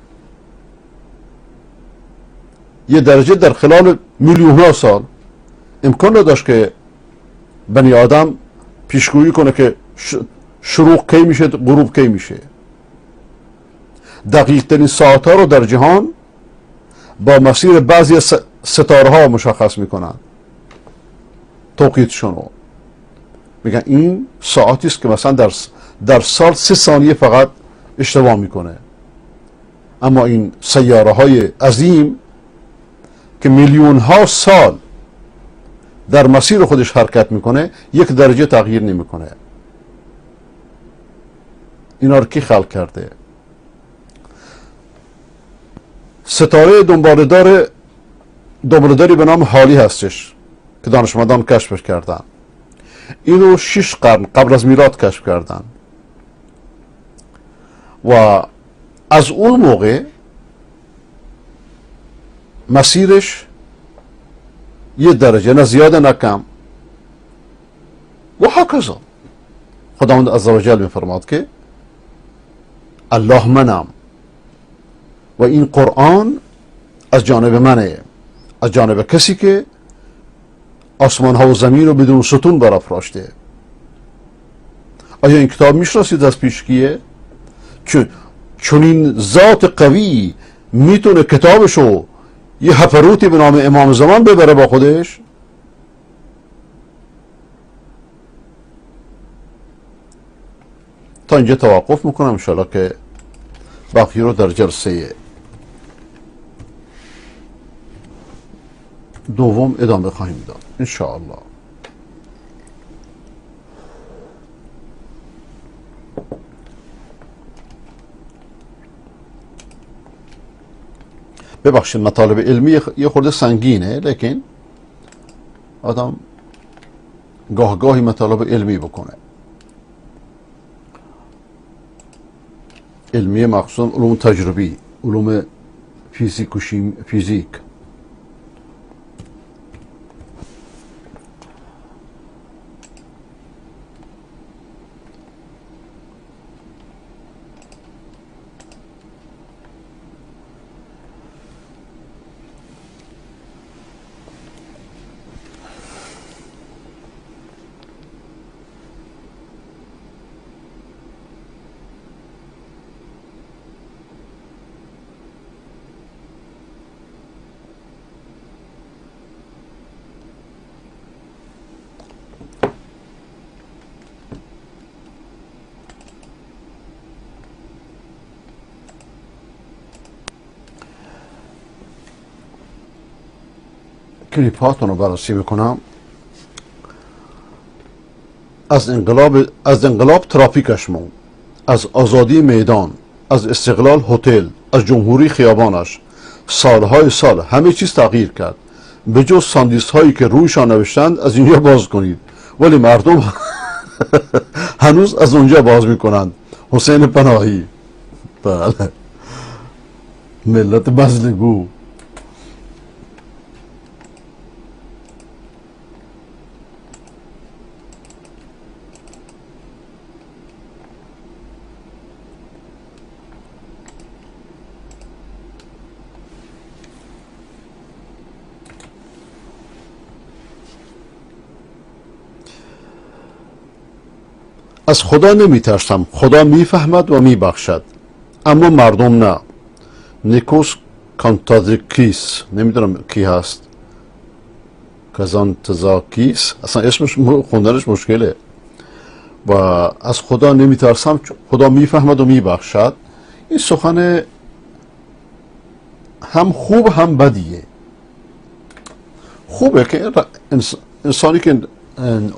یه درجه در خلال میلیون ها سال امکان نداشت که بنی آدم پیشگویی کنه که شروق کی میشه، غروب کی میشه. دقیق ترین ساعت ها رو در جهان با مسیر بعضی ستاره ها مشخص میکنن، توقیتشون رو میگن این ساعتی است که مثلا در سال 3 ثانیه فقط اشتباه میکنه. اما این سیاره های عظیم که میلیون ها سال در مسیر خودش حرکت میکنه، یک درجه تغییر نمیکنه. اینا رو کی خلق کرده؟ ستاره دنباله‌داری به نام هالی هستش که دانشمندان کشفش کردن. اینو 6 قرن قبل از میلاد کشف کردن و از اون موقع مسیرش یه درجه، نه زیاده نه کم، و هکذا. خداوند عزوجل میفرماد که الله منم و این قرآن از جانب منه، از جانب کسی که آسمان ها و زمین رو بدون ستون برافراشته. آیا این کتاب میشناسید از پیش کیه؟ چون این ذات قوی میتونه کتابشو یه هپروتی به نام امام زمان ببره با خودش؟ تا اینجا توقف میکنم، انشاءالله که بقیه رو در جلسه دوم ادامه خواهیم داد انشاءالله. ببخشید مطالب علمی یه خورده سنگینه، لیکن آدم گاه گاهی مطالب علمی بکنه. علمی مخصوصا علوم تجربی، علوم فیزیک و فیزیک. کلیپ هاتون رو بررسی میکنم. از انقلاب ترافیکش مون، از آزادی میدان، از استقلال هتل، از جمهوری خیابانش. سالهای سال همه چیز تغییر کرد، به جز ساندیس هایی که رویشان نوشتند از اینجا باز کنید، ولی مردم هنوز از اونجا باز میکنند. حسین پناهی. بله، ملت بزلگو. از خدا نمی ترسم، خدا میفهمد و میبخشد، اما مردم نه. نیکوس کانتازکیس، نمیدونم کی هست، کازانتزاکیس، اصلا اسمش خوندنش مشکله. و از خدا نمی ترسم، خدا میفهمد و میبخشد. این سخن هم خوب هم بدیه. خوبه که انسانی که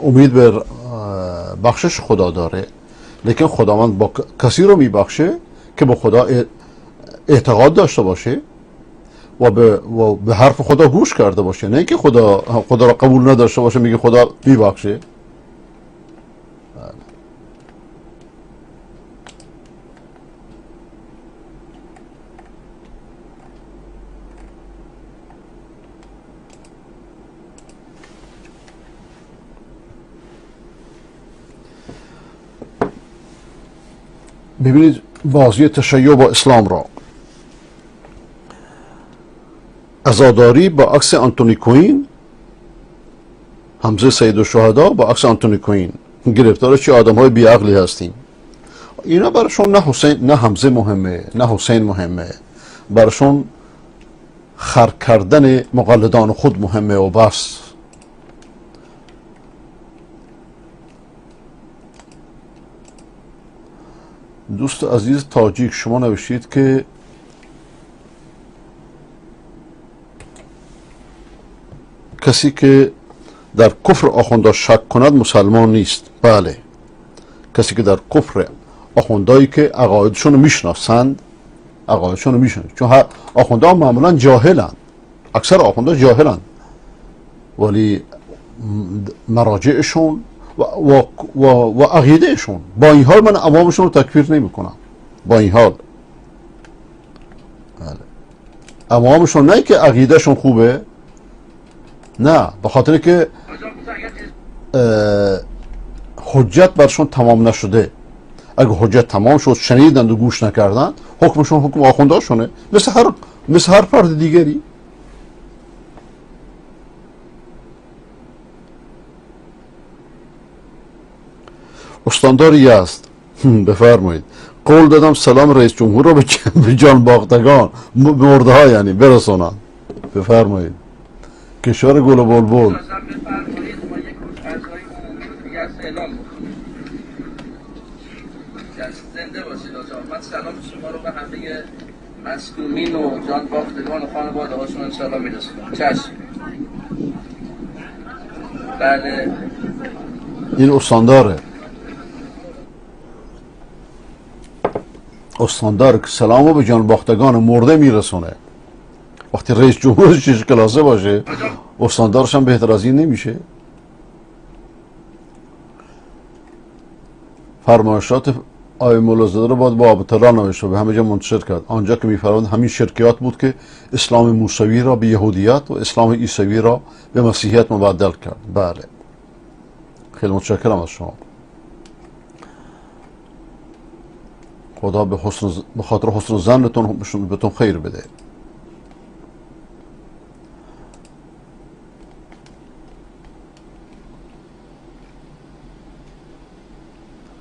امید به بخشش خدا داره، لیکن خداوند با کسی رو میبخشه که به خدا اعتقاد داشته باشه و به حرف خدا گوش کرده باشه، نه اینکه خدا رو قبول نداشته باشه میگه خدا میبخشه. ببینید بازی تشیع با اسلام را، عزاداری با عکس آنتونی کوین، حمزه سید الشهدا با عکس آنتونی کوین. گرفتار چه آدم های بیعقلی هستیم. اینا براشون نه حسین، نه حمزه مهمه، نه حسین مهمه، براشون خر کردن مقلدان خود مهمه و بس. دوست عزیز تاجیک، شما نوشتید که کسی که در کفر آخوندا شک کند مسلمان نیست. بله، کسی که در کفر آخوندایی که عقایدشون رو میشناسند، عقایدشون رو میشناسند، چون آخوندا معمولا جاهلند، اکثر آخوندا جاهلند، ولی مراجعشون و عقیدهشون، با این حال من عوامشون رو تکفیر نمی کنم. با این حال عوامشون، نه که عقیدهشون خوبه، نه، به خاطر که حجت برشون تمام نشده. اگه حجت تمام شد، شنیدند و گوش نکردند، حکمشون حکم آخونداشونه، مثل هر فرد دیگری. استاندار یزد، بفرمایید. قول دادم سلام رئیس جمهور را به جان باختگان، مرده ها یعنی برسانم. بفرمایید. کشور گل و بلبل. زنده باشید آقا. من سلام شما رو به همه مصدومین و جان باختگان و خانواده هاشون ان شاءالله میرسونم. چشم. بله. این استانداره. استاندار که سلامو به جان باختگان مرده میرسونه. وقتی رئیس جمهور شش کلاسه باشه، استاندارش هم بهتر از این نمیشه. فرمایشات آیه مولازاده رو باید با آبتلا نوشت و به همه جا منتشر کرد. آنجا که میفرمود همین شرکیات بود که اسلام موسوی را به یهودیت و اسلام عیسوی را به مسیحیت مبدل کرد. بله، خیلی متشکرم از شما. خدا به خاطر حسن ظنتون بهتون خیر بده.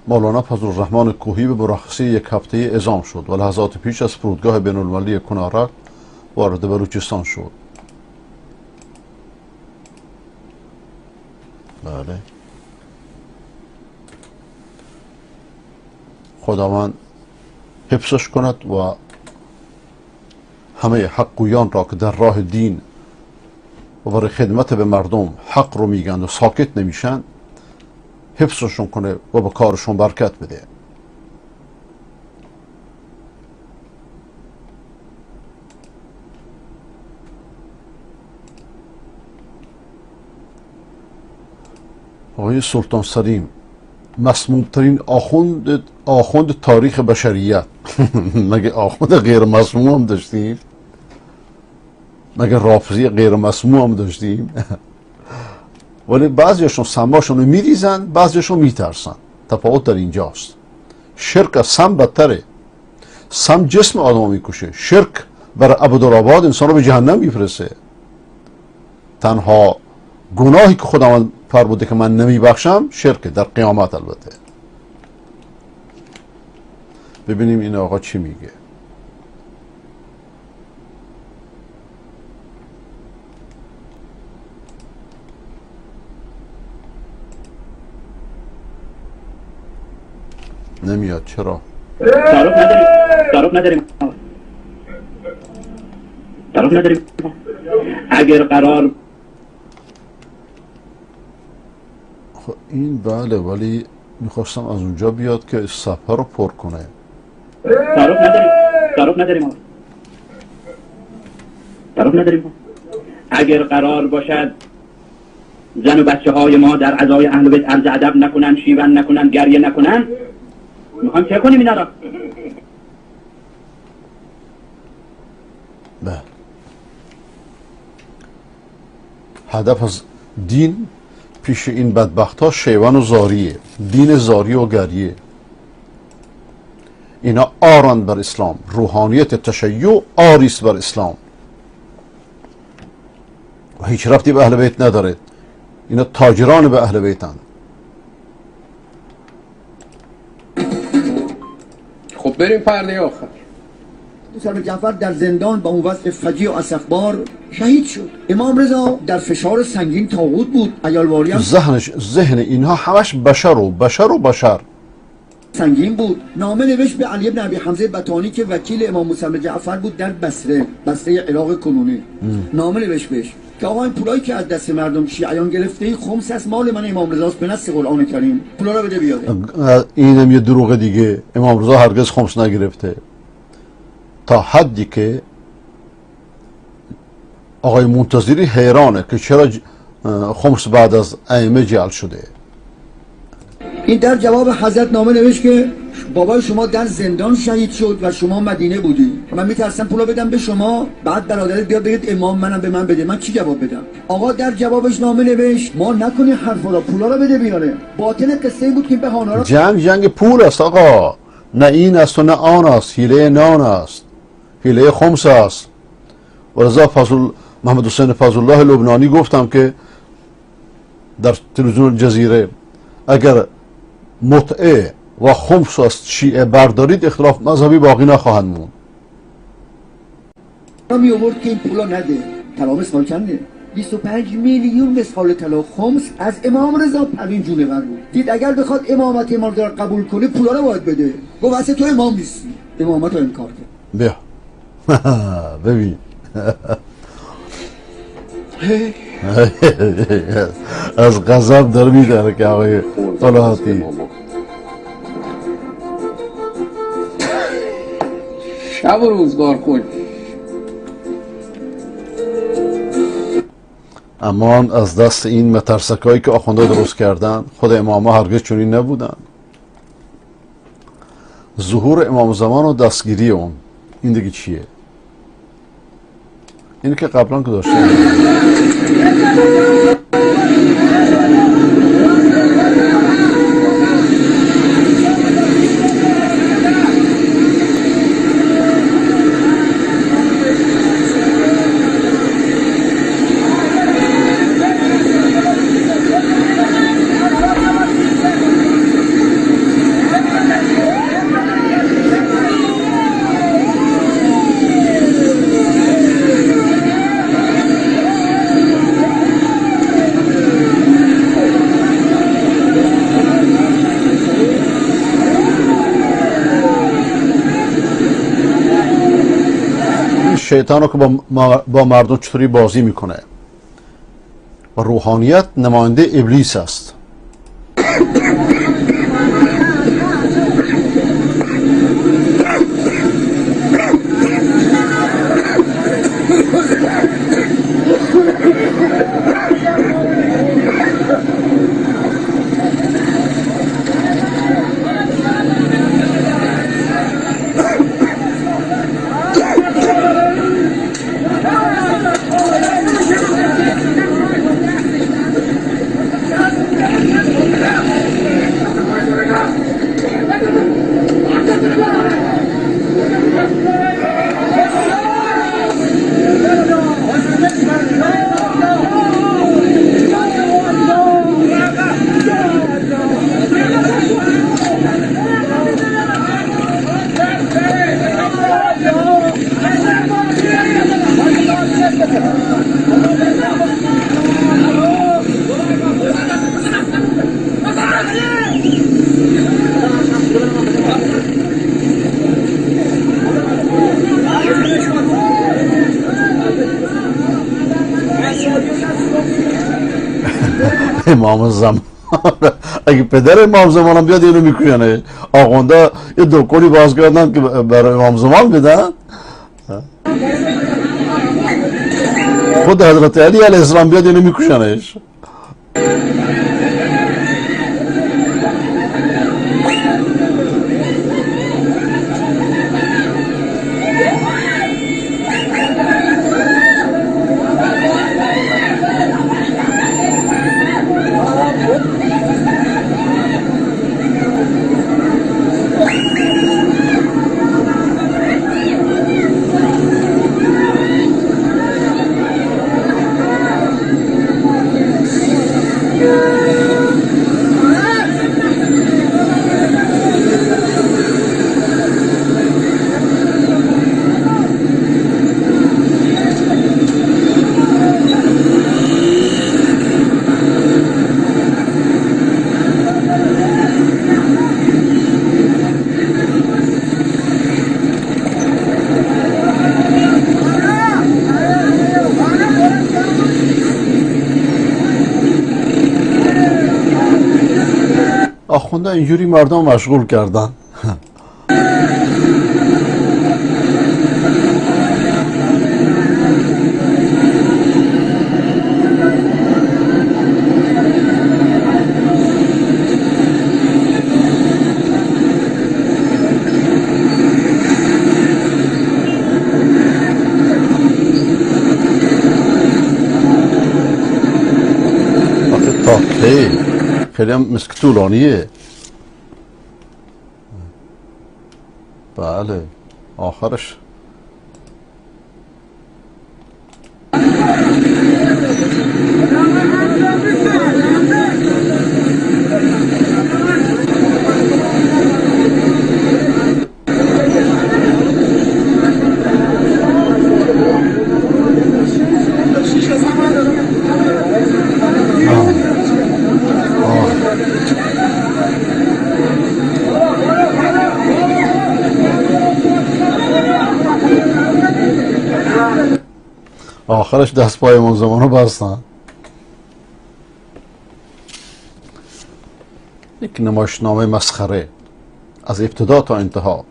مولانا فضل الرحمن کوهی به مرخصی یک هفته اعزام شد و لحظات پیش از فرودگاه بین المللی کنارک وارد بلوچستان شد. بله، خداوند حفظش کند و همه حقگویان را که در راه دین و برای خدمت به مردم حق رو میگن و ساکت نمیشن حفظشون کنه و به کارشون برکت بده. آقای سلطان سلیم، مسمومترین آخوند تاریخ بشریت. مگه آخوند غیر مسموم هم داشتیم؟ مگه رافضی غیر مسموم هم داشتیم؟ ولی بعضیاشون سماشون رو میریزن، بعضیاشون میترسن. تفاوت در اینجاست. شرک از سم بدتره. سم جسم آدم میکشه، شرک بر ابدالآباد انسان رو به جهنم میفرسته. تنها گناهی که خداوند فرموده که من نمیبخشم شرکه، در قیامت البته. ببینیم این آقا چی میگه. نمیاد چرا؟ تعارف نداریم، تعارف نداریم، تعارف نداریم. اگر قرار خب این بله، ولی میخواستم از اونجا بیاد که صفحه رو پر کنه. تعارف نداریم، تعارف نداریم، تعارف نداریم. اگر قرار باشد زن و بچه های ما در عزای اهل بیت عرض ادب نکنن، شیون نکنن، گریه نکنن، میخوایم چه کنیم اینا را؟ بله، هدف از دین پیش این بدبخت ها شیون و زاریه، دین زاری و گریه. اینا آرند بر اسلام، روحانیت تشیع آریست بر اسلام و هیچ ربطی به اهل بیت نداره. اینا تاجران به اهل بیتند. خب بریم پرده آخر. موسی جعفر در زندان با اون وضع فجیع و اسفبار شهید شد. امام رضا در فشار سنگین طاغوت بود. عیالواری هم ذهن اینها همش بشر و بشر و بشر سنگین بود. نامه نوشت به علی بن ابی حمزه بطانی که وکیل امام موسی جعفر بود در بصره، بصره عراق کنونی. نامه نوشت بهش که آقا این پولایی که از دست مردم شیعیان گرفته ای خمس از مال من امام رضاست، به نص قرآن کریم پولا رو بده بیاره. اینم یه دروغ دیگه. امام رضا هرگز خمس نگرفته، تا حدی که آقای منتظری حیرانه که چرا خمس بعد از ائمه جعل شده. این در جواب حضرت نامه نوشت که بابای شما در زندان شهید شد و شما مدینه بودی، من میترسم پولا بدم به شما، بعد برادرت بیاد بگید امام منم به من بده، من چی جواب بدم؟ آقا در جوابش نامه نوشت ما نکنی حرفا را، پولا رو بده بیاره. باطن قصه این بود که بهانه را جنگ پول است آقا، نه این است و نه آن است، حیله نان است، حیله خمس است. و رضا فضل محمد حسین فضل الله لبنانی گفتم که در تلویزیون جزیره اگر متعه و خمس از شیعه بردارید اختلاف مذهبی باقی نخواهند موند. می آورد که این پولا نده. طلا مثقال چنده؟ 25 میلیون مثقال طلا خمس از امام رضا پروین جونور بود. دید اگر بخواد امامت امام رضا قبول کنه پولا رو باید بده. گفت اصلا تو امام نیستی، امامت رو انکار کرد. بیا ببین از غضب داره میداره که آقای طلعتی. شب و روزگار خوش. امان از دست این مترسکایی که آخونده درست کردن. خود امام ها هرگز چنین نبودن. ظهور امام زمان و دستگیری اون، این دیگه چیه؟ اینی که قبلا که داشتیم. شیطان رو که با مردم چطوری بازی میکنه و روحانیت نماینده ابلیس است. امام زمان اگه پدر امام زمان هم بیاد اینو میکوینه. آخونده یه دکونی باز کردن که برای امام زمان بدن. خود حضرت علی علیه السلام بیاد اینو میکشنش. آخونده اینجوری مردم مشغول کردن. آخه تا کی؟ خیلی هم مسک طولانیه. بله آخرش آخرش دست پای امام زمان رو بستن. یک نمایشنامه مسخره از ابتدا تا انتها.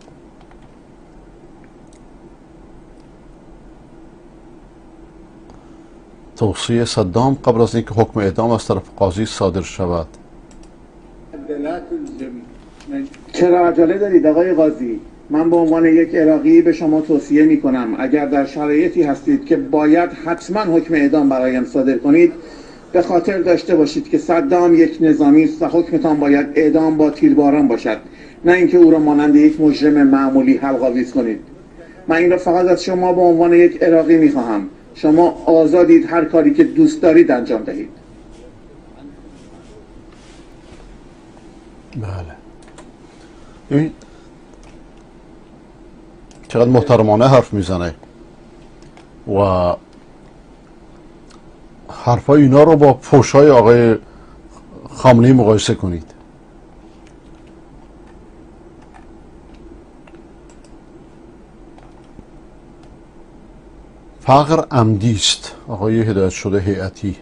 توصیه صدام قبل از اینکه حکم اعدام از طرف قاضی صادر شود. چرا عجله دارید آقای قاضی؟ من به عنوان یک عراقی به شما توصیه می کنم اگر در شرایطی هستید که باید حتما حکم اعدام برایم صادر کنید، به خاطر داشته باشید که صدام یک نظامی است و حکمتان باید اعدام با تیرباران باشد، نه اینکه او را مانند یک مجرم معمولی حلق‌آویز کنید. من این را فقط از شما به عنوان یک عراقی می خواهم. شما آزادید هر کاری که دوست دارید انجام دهید. بله، چقدر محترمانه حرف میزنه و حرفای اینا رو با فحش‌های آقای خامنه‌ای مقایسه کنید. فقر عمدی است. آقای هدایت شده هیئتی.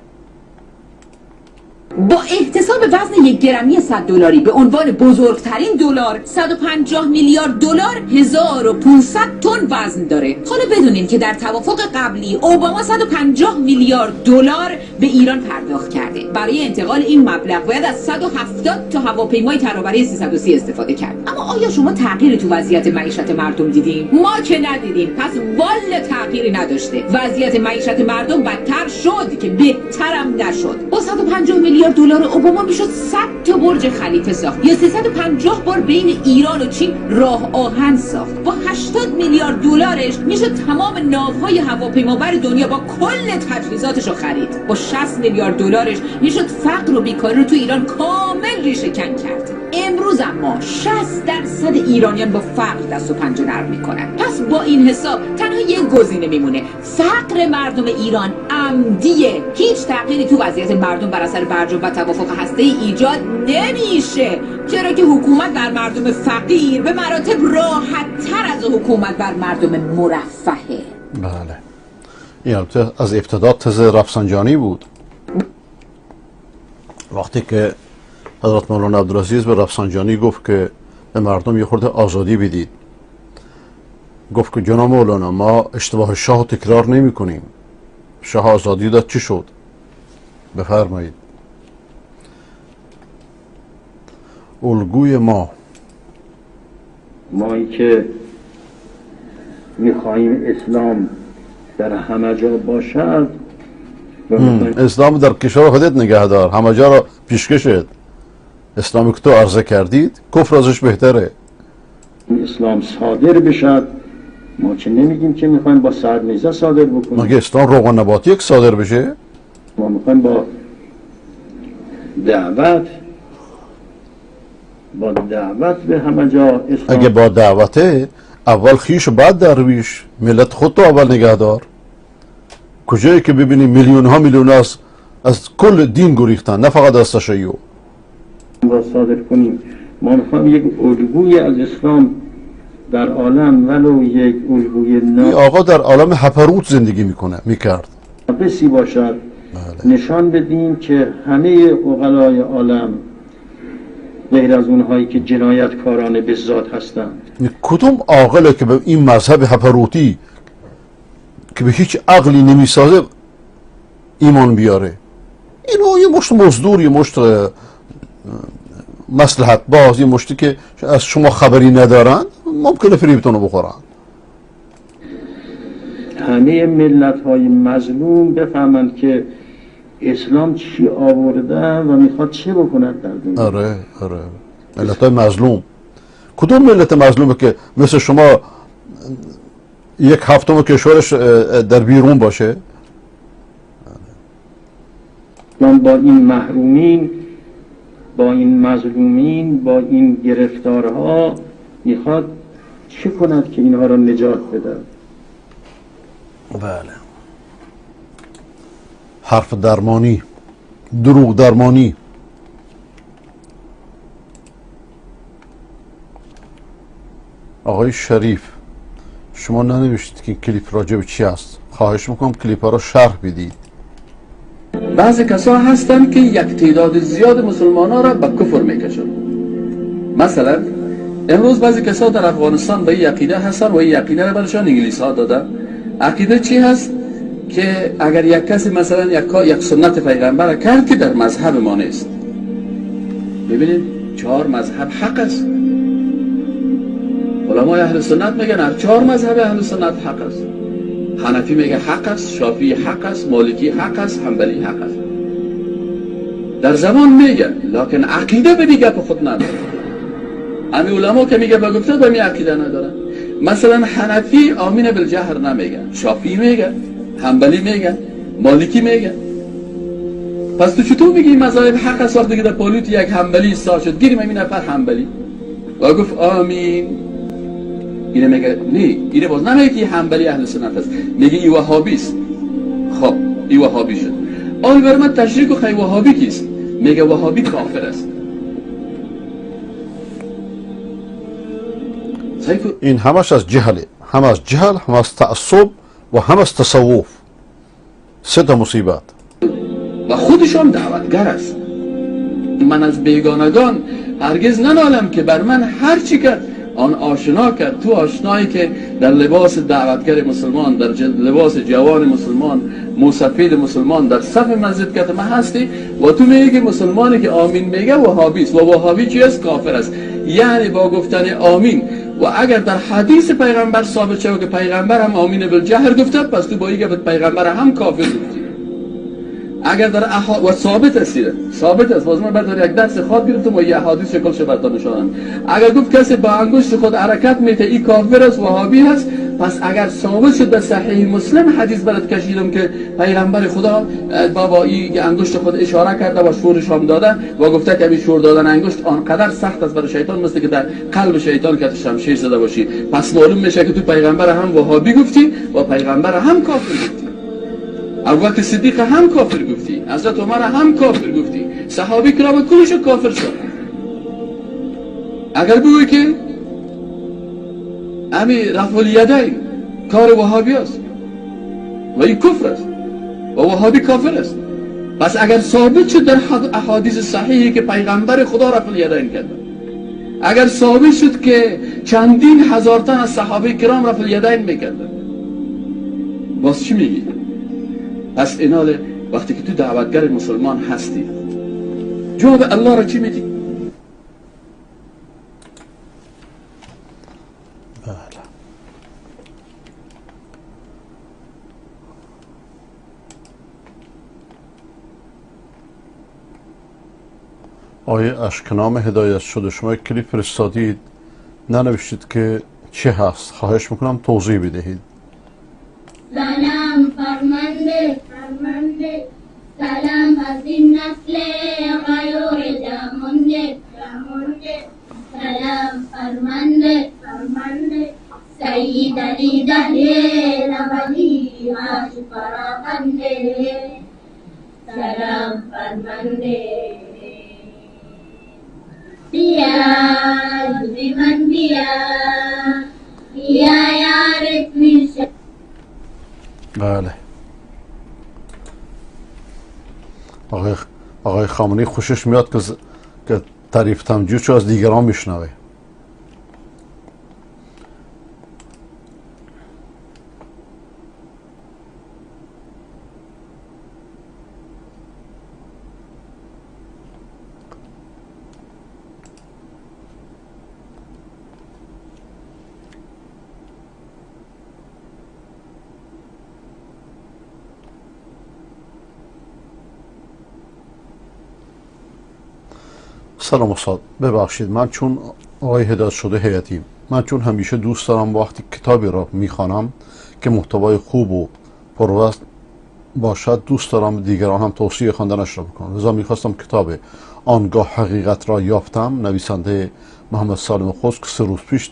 با احتساب وزن 1 گرمی 100 دلاری به عنوان بزرگترین دلار، 150 میلیارد دلار 1500 تن وزن داره. حالا بدونین که در توافق قبلی اوباما 150 میلیارد دلار به ایران پرداخت کرده. برای انتقال این مبلغ باید از 170 تا هواپیمای ترابری 330 استفاده کرد. اما آیا شما تغییری تو وضعیت معیشت مردم دیدین؟ ما که ندیدیم. پس والا تغییری نداشته. وضعیت معیشت مردم بدتر شد که بهترم نشد. با 150 میلیارد دلار اوباما میشد 100 تا برج خلیفه ساخت یا 350 بار بین ایران و چین راه آهن ساخت. با 80 میلیارد دلارش میشد تمام ناوهای هواپیمابر دنیا با کل تجهیزاتش رو خرید. با 60 میلیارد دلارش میشد فقر و بیکاری رو تو ایران کامل ریشه کن کرد. امروز اما 60% ایرانیان با فقر دست و پنجه نرم میکنن. پس با این حساب تنها یک گزینه میمونه: فقر مردم ایران عمدیه. هیچ تغییری تو وضعیت مردم بر اثر برجام و توافق هسته‌ای ایجاد نمیشه، چرا که حکومت بر مردم فقیر به مراتب راحت تر از حکومت بر مردم مرفهه. بله، این از ابتدا تز رفسنجانی بود. وقتی که حضرت مولانا عبدالعزیز به رفسنجانی گفت که به مردم یه خورده آزادی بدید، گفت که جناب مولانا ما اشتباه شاه تکرار نمی کنیم. شاه آزادی داد، چی شد؟ بفرمایید. الگوی ما، مایی که میخواهیم اسلام در همه جا باشد، اسلام در کشور خودت نگه دار، همه جا را پیشکشت. اسلامی که تو عرضه کردید کفر ازش بهتره. اسلام صادر بشد، ما که نمیگیم که میخوایم با سرنیزه صادر بکنیم. مگه اسلام روغن نباتی یک صادر بشه؟ ما میخوایم با دعوت، با دعوت به همه جا اسلام. اگه با دعوته اول خیش و بعد درویش، ملت خودتو اول نگهدار. کجایی که ببینی میلیون ها میلیون از کل دین گریختن، نه فقط از تشیع. را صادر کنیم. ما میخوایم یک الگوی از اسلام در عالم، ولو یک الگوی این آقا در عالم هپروت زندگی میکنه، میکرد. ناقصی باشد. بله. نشان بدیم که همه عقلای عالم غیر از اونهایی که جنایتکاران به ذات هستند، کدوم عاقله که به این مذهب هپروتی که به هیچ عقلی نمیسازه ایمان بیاره؟ اینو یه مشت مزدور، یه مشت مصلحت باز، یه مشتی که از شما خبری ندارن ممکنه فریبتون رو بخورن. همه ملت های مظلوم بفهمند که اسلام چی آورده و میخواد چه بکند در دنیا. آره آره، ملت های مظلوم. کدوم ملت مظلومه که مثل شما یک هفتم کشورش در بیرون باشه؟ من با این محرومین، با این مظلومین، با این گرفتارها میخواد چه کند که اینها را نجات بده؟ بله، حرف درمانی، دروغ درمانی. آقای شریف شما ننوشتید که کلیپ راجع به چی است. خواهش میکنم کلیپ ها رو شرح بدید. بعضی کسا هستند که یک تعداد زیاد مسلمان ها را به کفر میکشند. مثلا امروز بعضی کسا در افغانستان به این عقیده هستند و این عقیده را برشان انگلیس ها داده. عقیده چی هست؟ که اگر یک کسی مثلا یک سنت پیغمبر کرد که در مذهب ما نیست. ببینید 4 مذهب حق است. علمای اهل سنت میگن هر 4 مذهب اهل سنت حق است. حنفی میگه حق است، شافعی حق است، مالکی حق است، حنبلی حق است. در زمان میگه، لکن عقیده به دیگه خود نداره. امی علما که میگه به گفته به می عقیده نداره. مثلا حنفی آمین بالجهر نمیگه، شافعی میگه، حنبلی میگه، مالکی میگه. پس تو چطور میگی مذاهب حق است وقتی که در پالوت یک حنبلی سا شد گیریم همین نفر حنبلی و گفت آمین؟ اینه میگه نه، اینه باز نمیگه که حنبلی اهل سنت است، میگه ای وهابی است. خب ای وهابی شد. آل بر من تشریح کو خی وهابی کیست؟ میگه وهابی کافر است. این همش از جهله، هم از جهل، هم از تعصب و هم از تصوف. سه تا مصیبت. و خودشان دعوتگر است. من از بیگانگان هرگز ننالم که بر من هر چی کرد آن آشنا کرد. تو آشنایی که در لباس دعوتگر مسلمان، در لباس جوان مسلمان، موسفید مسلمان در صف مسجد که ما هستی و تو میگی مسلمانی که آمین میگه وهابی است و وهابی چی است؟ کافر است. یعنی با گفتن آمین و اگر در حدیث پیغمبر ثابت شود که پیغمبر هم آمین بالجهر گفته، پس تو با این پیغمبر هم کافر گفتی. اگر در و ثابت است، ثابت است. باز من بعد یک درس خواد گرفتم و یه احادیث کلش براتون نشانم. اگر گفت کسی با انگشت خود حرکت میته این کافر است، وهابی است، پس اگر ثابت شد در صحیح مسلم حدیث برات کشیدم که پیغمبر خدا بابا این انگشت خود اشاره کرده و شورش هم داده و گفته که این شور دادن انگشت آنقدر سخت است برای شیطان مثل که در قلب شیطان که شمشیر زده باشی. پس معلوم میشه که تو پیغمبر هم وهابی گفتی و پیغمبر هم کافر گفتی، ابوبکر صدیق هم کافر گفتی، حضرت عمر هم کافر گفتی، صحابه کرام کلش کافر شد. اگر بگویی که امی رفع الیدین کار وهابی است و این کفر است و وهابی کافر است، پس اگر ثابت شد در احادیث صحیحی که پیغمبر خدا رفع الیدین کرد، اگر ثابت شد که چندین هزار تن از صحابه کرام رفع الیدین میکردن، باز چی میگی؟ پس اینال وقتی که تو دعوتگر مسلمان هستی، جواب الله را چی میدی؟ بله. آیه اشکنام هدایت شده، شما یک کلیپ فرستادید ننوشتید که چه هست، خواهش میکنم توضیح بدهید. سلام فرمانده، فرمانده، سلام از این نسل غیور دامنده، دامنده، سلام فرمانده، فرمانده، سید علی دهه نبدی عاش فراخنده، سلام فرمانده، بیا من بیا، بیا یارت میشه. بله، آقای خامنه‌ای خوشش میاد که تعریف تمجید چو از دیگران میشنوه. سلام استاد، ببخشید من چون آقای هدایت شده هیئتی، من چون همیشه دوست دارم وقتی کتابی را میخوانم که محتوای خوب و پروست باشد، دوست دارم دیگران هم توصیه خواندنش را بکنم. لذا میخواستم کتاب آنگاه حقیقت را یافتم، نویسنده محمد سالم خشک، 3 روز پیش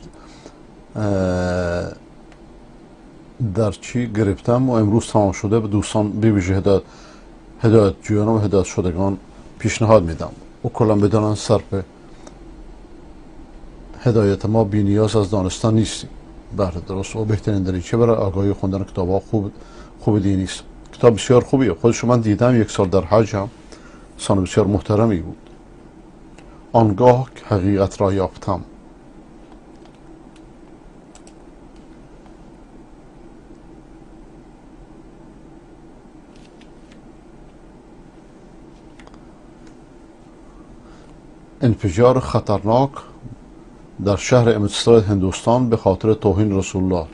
در چی گرفتم و امروز تمام شده، به دوستان به ویژه هدایت جویان و هدایت شدگان پیشنهاد میدم و کلا بدانند صرف هدایت ما بی نیاز از دانستن نیستیم. بله درست، و بهترین دریچه برای آگاهی خوندن کتاب ها خوب دینی است. کتاب بسیار خوبیه، خودش من دیدم 1 سال در حج هم انسان بسیار محترمی بود. آنگاه حقیقت را یافتم. انفجار خطرناک در شهر امرتسر هندوستان به خاطر توهین رسول الله.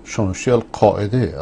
شانشی القاعده.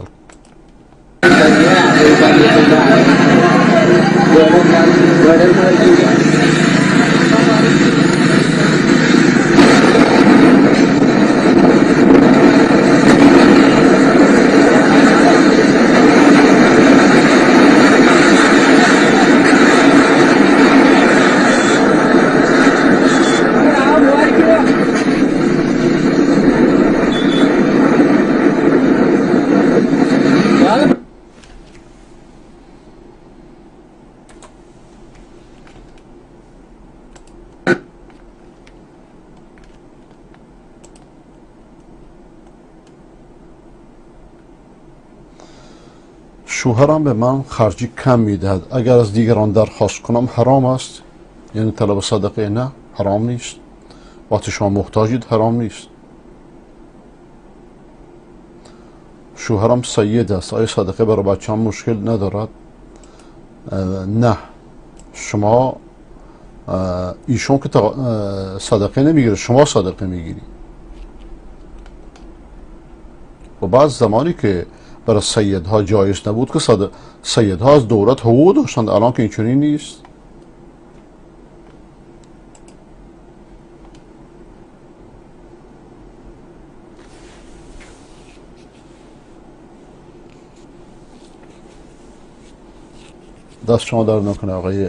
شوهرم به من خرجی کم میدهد، اگر از دیگران درخواست کنم حرام است؟ یعنی طلب صدقه؟ نه، حرام نیست. وقتی شما محتاجید حرام نیست. شوهرم سید است، آیا صدقه برای بچه‌ام مشکل ندارد؟ نه، شما ایشون که صدقه نمیگیره، شما صدقه میگیری. و بعد زمانی که برای سیدها جایز نبود که سیدها از دولت حقوق داشتند، الان که اینچنین نیست. دست شما در نکنه آقای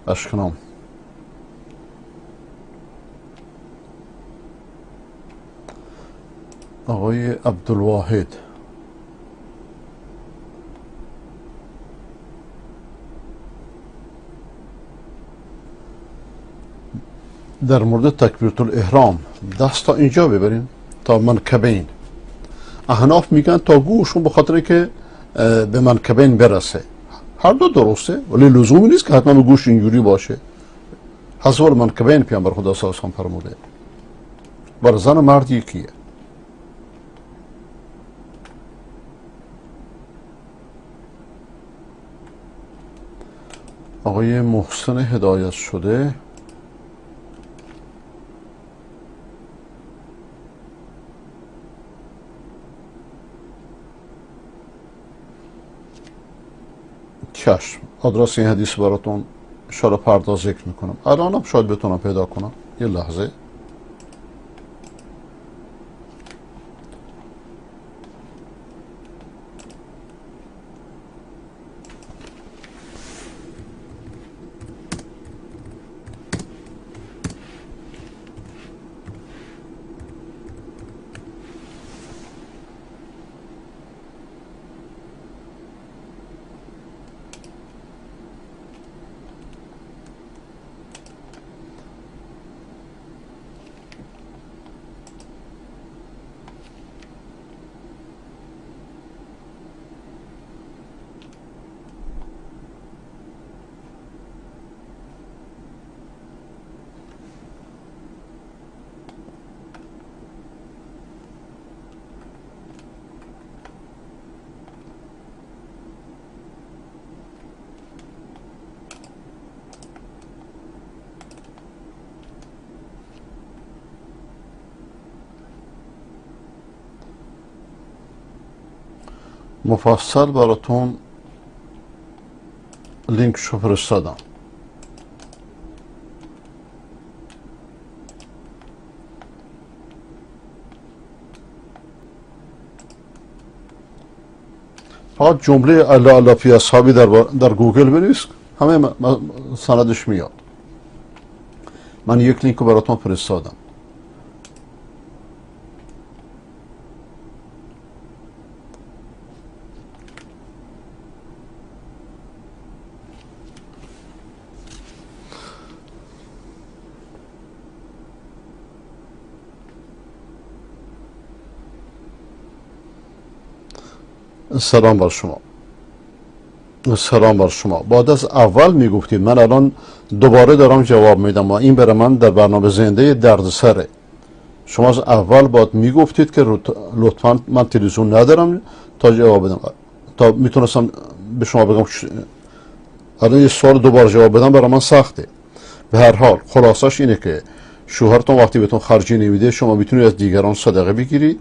اشکنام. آقای عبدالواحد، در مورد تکبیرة الاحرام دست تا اینجا ببریم تا منکبین. احناف میگن تا گوشون، به خاطر که به منکبین برسه. هر دو درسته، ولی لزومی نیست که حتما به گوش اینجوری باشه. حذو المنکبین پیامبر خدا صلی الله علیه و فرموده. بر زن و مرد یکیه. آقای محسن هدایت شده چشم، آدرس این حدیث براتون انشاءالله فردا ذکر میکنم. الانم شاید بتونم پیدا کنم. یه لحظه. مفصل براتون لینک شو فرستادم. فقط جمله الله الله فی اصحابی در گوگل بنویس، همه سندش میاد. من یک لینک رو براتون فرستادم. سلام بر شما. سلام بر شما. بعد از اول میگفتید، من الان دوباره دارم جواب میدم و این برای من در برنامه زنده دردسره. شما از اول باید میگفتید که لطفا من تلویزیون ندارم تا جواب بدم، تا میتونستم به شما بگم. الان یه سوال دوباره جواب بدم برای من سخته. به هر حال خلاصش اینه که شوهرتون وقتی بهتون خرجی نمیده، شما میتونید از دیگران صدقه بگیرید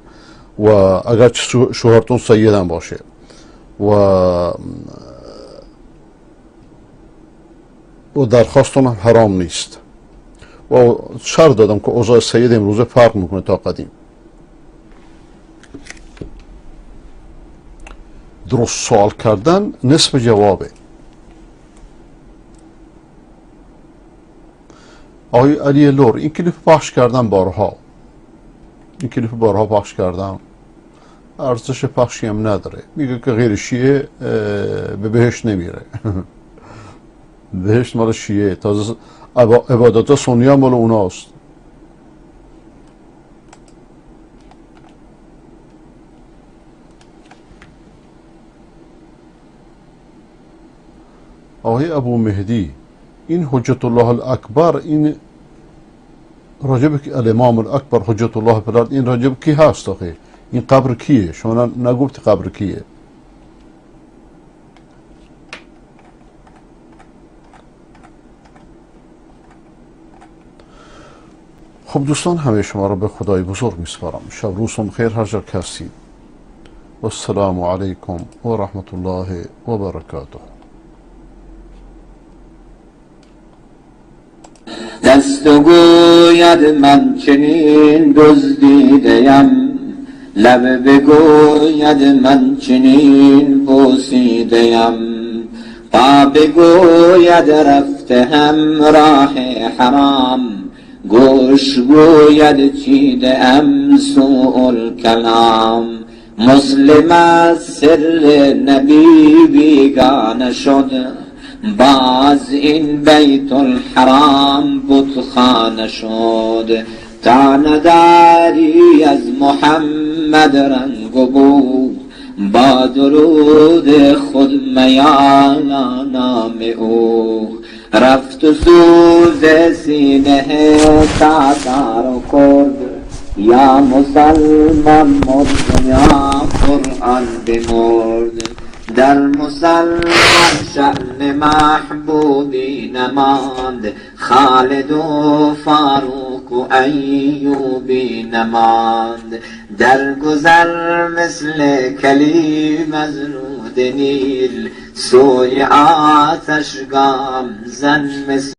و اگر شوهرتون سیدم باشه و درخواستون هم حرام نیست. و شرط دادم که اوضاع سید امروزه فرق میکنه تا قدیم. درست سوال کردن نصف جوابه. آقای علی لور، این کلیپ پخش کردم بارها، این کلیپ بارها پخش کردم، ارزش پخشی هم نداره. میگه که غیر شیعه به بهشت نمیره. بهشت مال شیعه، تازه عبادات سنی هم مال اوناست. آقای ابو مهدی، این حجت الله الاکبر، این راجب الامام الاکبر حجت الله فی الارض، این راجب کی هست آخه؟ این قبر کیه؟ شما نگفتی قبر کیه. خب دوستان، همه شما را به خدای بزرگ میسپارم. شب روزتون خیر هر جا که هستید. و السلام علیکم و رحمت الله و برکاته. دست و گوید من چنین دزدیدیم، لب بگوید من چنین بوسیدیم، پا بگوید رفته هم راه حرام، گوش گوید چیده ام سوء الکلام. مسلم از سر نبی بیگانه شد، باز این بیت الحرام بتخانه شد. تا نداری از محمد رنگ و بو، با درود خود میالا نام او. رفت و سوز سینه تاتار و کرد، یا مسلمان مرد یا قرآن بمرد. در مسلمان شأن محبوبی نماند، خالد و فاروق و ایوبی نماند. در گذر مثل کلیم از رود نیل، سوی آتش گام زن مثل